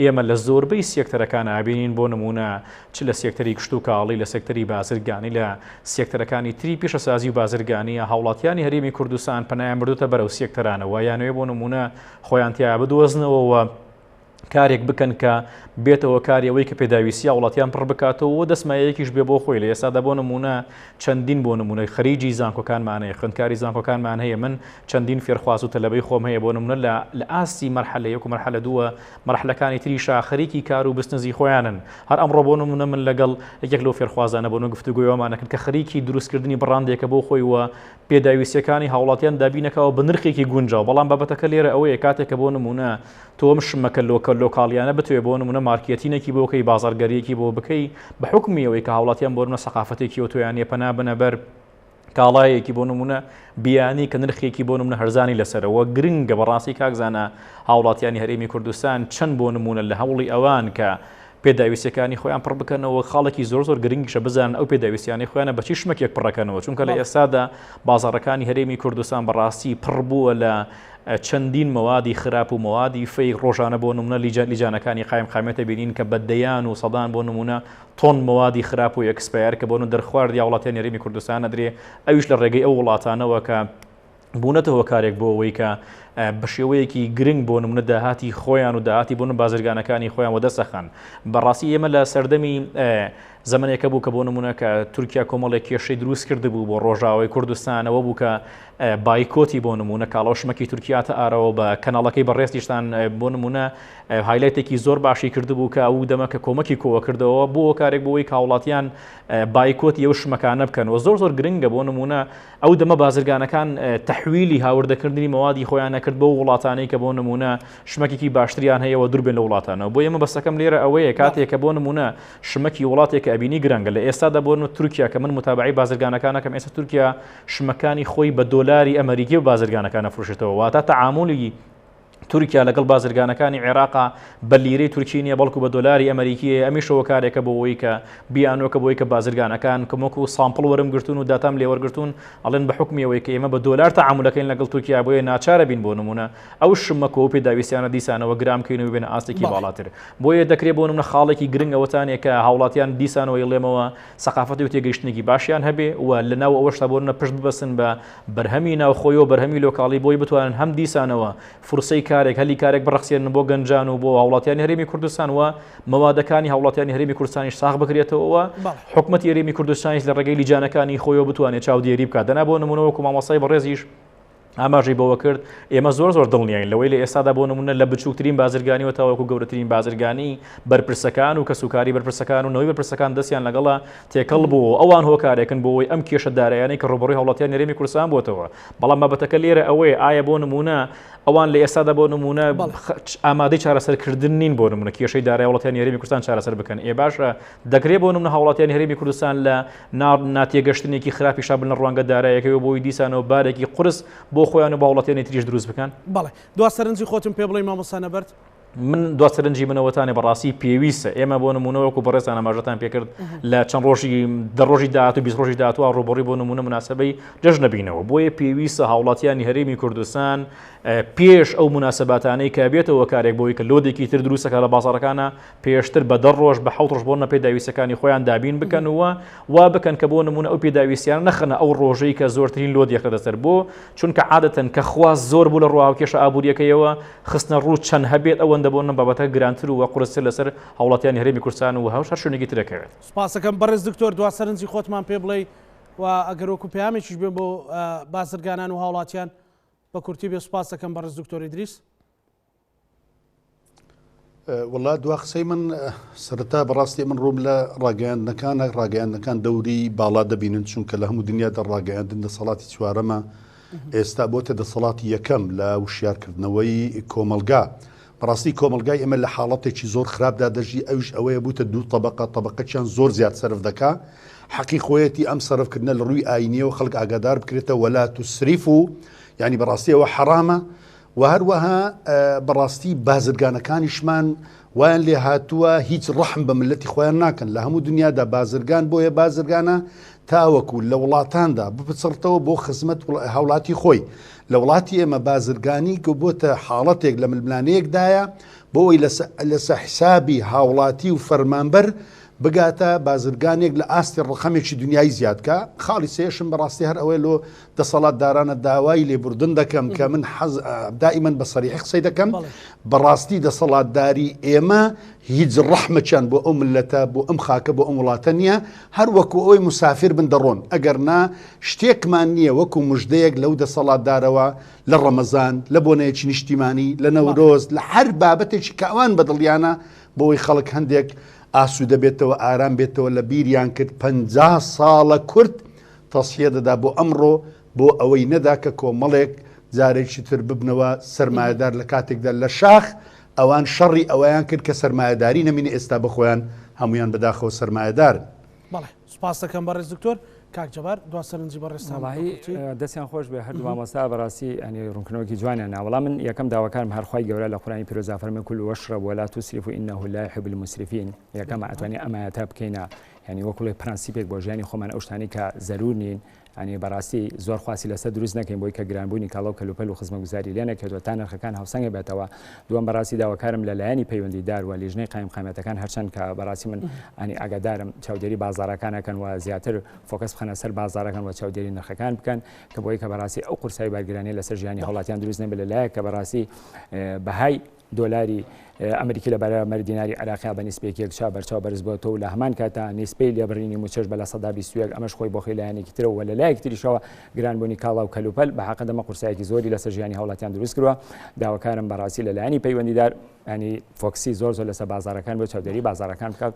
ئێمە لە زۆربەی سێکتەرەکان ئابینین بۆ نموونە چ لە سێکتەری کشتوکاڵی لە سێکتەری بازرگانی لە سێکتەرەکانی تری پیشەسازی و بازرگانی هاوڵاتیانی هەرێمی کوردستان پەنایان بردوتە بەرەو سێکتەرانەوە یانەوێ بۆ نموونە خۆیان تیا بدۆزنەوە و کارێک بکەن کە بێتەوە کاری ئەوەی کە پێداویستی هاوڵاتیان پڕ بکاتەوە و دەستمایەیەکیش بێ بۆ خۆی لە ئێستادا بۆ نمونە چەندین بۆ نمونە خەریجی زانکۆکانمان هەیە خوێندکاری زانکۆکانمان هەیە من چەندین فێرخواز و تەلەبەی خۆم هەیە بۆ نمونە لە لە ئاستی مەرحەلە یەک و مەرحەلە دووە مەرحلەکانی تریشا خەریکی کار و بزنسی خۆیانن هەر ئەمڕۆ بۆ نمونە من لەگەڵ یەکێک لەو فێرخوازانە بۆ نمونە گفتوگۆی ئەومان ئەکرد کە خەریکی دروستکردنی بڕاندێکە بۆ خۆی و پێداویستیەکانی هاوڵاتیان دابینەکاوە بە نرخێکی گونجاو، بەڵام بابەتەکە لێرە ئەوەیە کاتێک کە بۆ نمونە تۆ ئەم شمەکە لۆکە لۆکاڵیانە بتەوێ بۆ نمونە مارکێتینێکی بۆ بکەی بازاڕگەریەکی بۆ بکەی بە حوکمی ئەوەی کە هاوڵاتیان بۆ نمونە سەقافەتێکی ئەوتۆیان نیە پەنا بنە بەر کاڵایەکی بۆ نمونە بیانی کە نرخێکی بۆ نمونە هەرزانی لەسەرە وە گرنگە بەڕاستی کاک زانا هاوڵاتیانی هەرێمی کوردستان چەند بۆ نمونە لە هەوڵی ئەوان کە پێداویستیەکانی خۆیان پڕ بکەنەوە، خاڵێکی زۆر زۆر گرنگیشە بزانن ئەو پێداویستیانەی خۆیانە بە چی شمەکێک پڕەکەنەوە، چونکە لە ئێستادا بازاڕەکانی هەرێمی کوردستان بەڕاستی پڕ بووە لە چەندین مەوادی خراپ و مەوادی fake ڕۆژانە بۆ نمونە لیجانەکانی قایم قامێتە بینین کە بە دەیان و سەدان بۆ نمونە تۆن مەوادی خراپ و expire کە بۆ دەرخوارد یا وڵاتیان هەرێمی کوردستان ئەدرێ ئەویش لە ڕێگەی ئەو وڵاتانەوە کە بوونەتە هۆکارێک بۆ ئەوەی کە بە شێوەیەکی گرنگ بۆ نمونە داهاتی خۆیان و داهاتی بۆ بازرگانەکانی خۆیان وەدەستەخەن بەڕاستی ئێمە لە سەردەمی زمانێکە بوو کە بۆ نمونە کە تورکیا کۆمەڵێک کێشەی دروست کرد بوو بۆ ڕۆژاوای کوردستانەوە بوو کە بایکۆتی بۆ نمونە کاڵا و شمەکی تورکیاتە ئارەوە بە کەناڵەکەی بەڕێزیشتان بۆ نمونە highlight ێکی زۆر باشی کردبوو کە ئەو دەمە کە کۆمەکی کۆوە کردەوە بۆ کارێک بۆی کاوڵاتیان بایکۆتی ئەو شمەکانە بکەن و زۆر زۆر گرنگە بۆ نمونە ئەو دەمە بازرگانەکان تەحویلی هاوردەکردنی مەوادی خۆیان نەکرد بۆ وڵاتانەی کە بۆ نمونە شمەکێکی باشتریان هەیە و دوور بێن لە وڵاتانەوە بۆ ئێمە بەسەکەم لێرە ئەوەیە کاتێک کە بۆ نمونە شمەکی وڵاتێک کە ئەبینی گرنگە لە ئێستادا بۆ نمونە تورکیا کە من متابعی بازرگانەکانەکەم ئێستا تورکیا شمەکانی خۆی بە دۆلاری ئەمریکی و بازرگانەکان ئەفرۆشێتەوە واتە تەعامولی تورکیا لەگەڵ بازرگانەکانی عێراقا بە لیرەی تورکی نییە بەڵکو بە دۆلاری ئەمریکی ئەمیش هۆکارێکە بۆ ئەوەی کە بیانووەکە بۆی کە بازرگانەکان کە وەکو sample وەرم گرتوون و داتام لێوەرگرتوون ئەڵێن بە حوکمی ئەوەی کە ئێمە بە دۆلار تەعامولەکەین لەگەڵ تورکیا بۆیە ناچارە بین بۆ نمونە ئەو شمەکە و پێداویستیانە دیسانەوە گران بکەین و ببێنە ئاستێکی باڵاتر بۆیە دەکرێت بۆ نمونە خاڵێکی گرنگ ئەوەتانەیە کە هاوڵاتیان دیسانەوە ئەیڵێمەوە سەقافەتی و تێگەیشتنێکی باشیان هەبێ و لەناو ئەوەشتا بۆ نمونە پشت ببەستن بە بەرهەمی ناوخۆی و بەرهەمی لۆکاڵی بۆی بتوانن هەم دیسانەوە فرسەی کارێک هەلی کارێک بڕەخسێنن بۆ گەنجان و بۆ هاوڵاتیانی هەرێمی کوردستان و مەوادەکانی هاوڵاتیانی هەرێمی کوردستانیش ساغ بکرێتەوە و حکومەتی هەرێمی کوردستانیش لە ڕێگەی لیجانەکانی خۆیەوە بتوانێت چاودێری بکات دەنا بۆ نمونە وەکو مامۆستای بەڕێزیش ئاماژەی بەوە کرد ئێمە زۆر زۆر دڵنیاین لەوەی لە ئێستادا بۆ نمونە لە بچووکترین بازرگانیەوە تاوەکو گەورەترین بازرگانی بەرپرسەکان و کەسوکاری بەرپرسەکان و نەوەی بەرپرسەکان دەستیان لەگەڵە تێکەڵ بوو ئەوان هۆکارێکن بۆ ئەوەی ئەم کێشە دارایانەی کە ڕووبەڕووی هاوڵاتیانی هەرێمی کوردستان بووەتەوە بەڵام بابەتەکە لێرە ئەوەیە ئایا بۆ نمونە ئەوان لە ئێستادا بۆ نمونە ئامادەی چارەسەرکردن نین بۆ نمونە کێشەی دارای وڵاتیانی هەرێمی کوردستان چارەسەر بکەن ئێ باشە دەکرێت بۆ نمونە هاوڵاتیانی هەرێمی کوردستان لە ناتێگەشتنێکی خراپیشا بن لە ڕوانگە دارایەکەوە بۆی دیسانەوە بارێکی قورس بۆ خۆیان و بە هاوڵاتیانی تریش دروست بکەن. بەڵێ دوا سەرنجی خۆتم پێ بڵێی مامۆستا نەبەرد؟ من دوا سەرنجی منەوەتانێ بەڕاستی پێویستە ئێمە بۆ نمونە وەکو بەڕێزتان ئاماژەتان پێکرد لە چەند ڕۆژی دە ڕۆژی داهاتوو 20 ڕۆژی داهاتوو ڕووبەڕووی بۆ نمونە مناسبەی جەژنە بینەوە بۆیە پێویستە هاوڵاتیانی هەرێمی کوردستان پێش ئەو مناسباتانەی کە بێتەوە کارێک بۆی کە load ێکی تر دروستەکە لە بازاڕەکانە پێشتر بە دە ڕۆژ بە حەوت ڕۆژ بۆ نە پێداویستەکانی خۆیان دابین بکەن و وا بکەن کە بۆ نمونە ئەو پێداویستیانە نەخەنە ئەو ڕۆژەی کە زۆرترین load یەخرێتە سەر بۆ چونکە عادەتەن کە خواست زۆر بوو لە ڕوو هاوکێشە ئابووریەکەیەوە خستنە ڕوو چەند هەبێت ئەوەندە بۆ نە بابەتە گرانتر و قورستر لەسەر هاوڵاتیانی هەرێمی کوردستان و هەر شوێنێکی تر دەکەوێت. سوپاسەکەم بەڕێز دکتۆر دوا سەرنجی خۆتمان پێ بڵێی و ئەگەر وەکو پەیامێکیش بێ بۆ بازرگانان و هاوڵاتیان بە کورتی بێ سوپاس دەکەم بەڕێز دکتۆر ئیدریس. وەڵا دوا قسەی من سەرەتا بەڕاستی من ڕووم لە ڕاگەیاندنەکانە ڕاگەیاندنەکان دەوری باڵا دەبینن چونکە لە هەموو دنیادا ڕاگەیاندن دەسەڵاتی چوارەمە ئێستا بۆتە دەسەڵاتی یەکەم لە وشیارکردنەوەی کۆمەلگا بەڕاستی کۆمەلگای ئێمە لە حاڵەتێکی زۆر خراپدا دەژی ئەوش ئەوەیە بووتە دوو طبقە طبقەچیان زۆر زیاد سەرف دەکا حەقی خۆیەتی ئەم سەرفکردنە لە ڕووی ئاینیەوە خەڵک ئاگادار بکرێتە وەلا تسریف و یعنی بەڕاستی ئەوە حەرامە. و هەروەها بەڕاستی بازرگانەکانیشمان وایان لێ هاتووە هیچ ڕەحم بە ملەتی خۆیان ناکەن لە هەموو دنیادا بازرگان بۆیە بازرگانە تاوەکو لە وڵاتاندا بپچڕتەوە بۆ خزمەت هاوڵاتی خۆی لە وڵاتی ئێمە بازرگانی کە بۆتە حاڵەتێک لە ململانەیەکدایە بۆ ئەوی لەسە حسابی هاوڵاتی و فەرمانبەر بگاتە بازرگانێک لە ئاستی ڕقەمێکی دنیای زیادکە خاڵی سێشم بەڕاستی هەر ئەوەی لۆ دەسەڵاتدارانە داوای لێبوردن دەکەم کە من حەز دائیمەن بە سەریحی قسەی دەکەم بەڕاستی دەسەڵاتداری ئێمە هیچ ڕەحمەکیان بۆ ئەو ملەتە بۆ ئەم خاکە بۆ ئەم وڵاتە نییە هەر وەکو ئەوەی مسافر بن دەڕۆن ئەگەر نا شتێکمان نییە وەکو مژدەیەک لەو دەسەڵاتدارەوە لە ڕەمەزان لە بۆنەیەکی نیشتیمانی لە نەورۆز لە هەر بابەتێکی کە ئەوان بەدڵیانە بۆی خەڵک هەندێک ئاسوودە بێتەوە ئارام بێتەوە لە بیریان کرد پ ساڵە کورد تەسفیە دەدا بۆ ئەمڕۆ بۆ ئەوەی نەدا کە کۆمەڵێک جارێکی تر ببنەوە سەرمایەدار لە کاتێکدا لە شاخ ئەوان شەڕی ئەوەیان کرد کە سەرمایەداری نەمینێ ئێستا بە خۆیان هەموویان بەداخەوە سەرمایەدارن. بەڵێ سوپاس دەکەم بەڕێز دکتۆر. کاک جەبار دوا سەرنجی بەڕێزتان بە وەڵاهی کورتی. دەستیان خۆش بێ هەردوو مامۆستا بەڕاستی یانی ڕوونکردنەوەکی جوانیان نا وەڵا من یەکەم داواکارم هەر خوای گەورە لە قورئانی پیرۆزا فەرمووی كلوا واشربوا ولا تسرفوا انه لا يحب المسرفين یەکەم ئەتوانی ئەم ئایەتە بکەینە یانی وەکوڵێ پرەنسیپێک بۆ ژیانی خۆمان ئەو شتانەی کە زەرور نین یانی بەڕاستی زۆر خواستی لەسەر دروست نەکەین بۆی کە گرانبوونی کاڵا و کەلوپەل و خزمەتگوزاری لێ نەکەوێتەوە تا نرخەکان هاوسەنگ بێتەوە دووەم بەڕاستی داواکارم لە لایەنی پەیوەندیدار و لیژنەی قایمقامیەتەکان هەرچەند کە بەڕاستی من ئەنی ئاگادارم چاودێری بازاڕەکان ئەکەن و زیاتر focus بخەنە سەر بازاڕەکان و چاودێری نرخەکان بکەن کە بۆی کە بەڕاستی ئەو قورسایی بارگرانیە لەسەر ژیانی هاوڵاتیان دروست نەبێت لە لایەک کە بەڕاستی بەهای دۆلاری ئەمریکی لە بەرامبەر دیناری عێراقیا بە نیسبەیەکی یەکجار بەرچاو بەرزبووەتەوە و لە هەمان کاتدا نیسبەی لێبڕینی مووچەش بە 21% ئەمەش خۆی بۆ خۆی لایەنێکی ترە و لە لایەکی تریشەوە گرانبوونی کاڵا و کەلوپەل بە حەقە دەمە قورسایەکی زۆری لەسەر ژیانی هاوڵاتیان دروست کردووە داواکارم بەڕاستی لە لایەنی پەیوەندیدار ینی focus ی زۆر زۆر لەسەر بازاڕەکان بۆ چاودێری بازاڕەکان بکات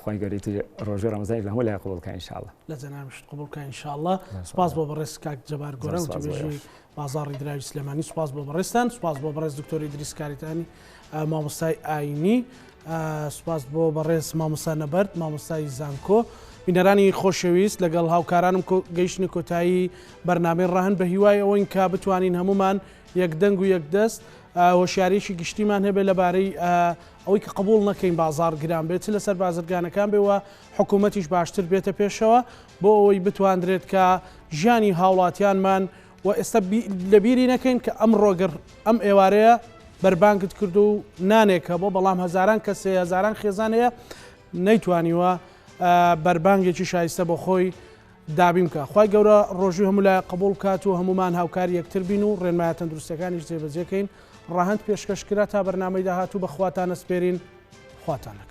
خوای گەورە ئیتر ڕۆژووی ڕەمەزانیش لە هەموو لایەک قبوڵ کا ان شاء اللە. لە جەنابیشت قبوڵ کا ان شاء اللە. سوپاس بۆ بەڕێز کاک جەبار گۆران وتەبێژی بازاڕی دراوی سلێمانی سوپاس بۆ بەڕێزتان سوپاس بۆ بەڕێز دکتۆر ئیدریس کاریتانی مامۆستای ئاینی سوپاس بۆ بەڕێز مامۆستا نەبەرد مامۆستای زانکۆ بینەرانی خۆشەویست لەگەڵ هاوکارانم گەیشتنە کۆتایی بەرنامەی ڕەهەند بە هیوای ئەوەین کە بتوانین هەمومان یەک دەنگ و یەک دەست هۆشیاریی گشتیمان هەبێت لەبارەی ئەوەی کە قبوڵ نەکەین بازاڕ گران بێت چ لەسەر بازرگانەکان بێ و حکوومەتیش باشتر بێتە پێشەوە بۆ ئەوەی بتواندرێت کە ژیانی هاوڵاتیانمان و ئێستا لەبیری نەکەین کە ئەمڕۆ گەر ئەم ئێوارەیە بەربانگت کرد و نانێک هەبوو بەڵام هەزاران کەس هەیە هەزاران خێزان هەیە نەیتوانیوە بەربانگێکی شایستە بۆ خۆی دابین بکا خوای گەورە ڕۆژووی هەموو لایەک قبوڵ بکات و هەموومان هاوکاری یەکتر بین و ڕێنمایە تەندروستیەکانیش جێبەجێ کەین ڕەهەند پێشکەش کرا تا بەرنامەی داهاتوو بە خواتان ئەسپێرین خواتان لەگەڵ.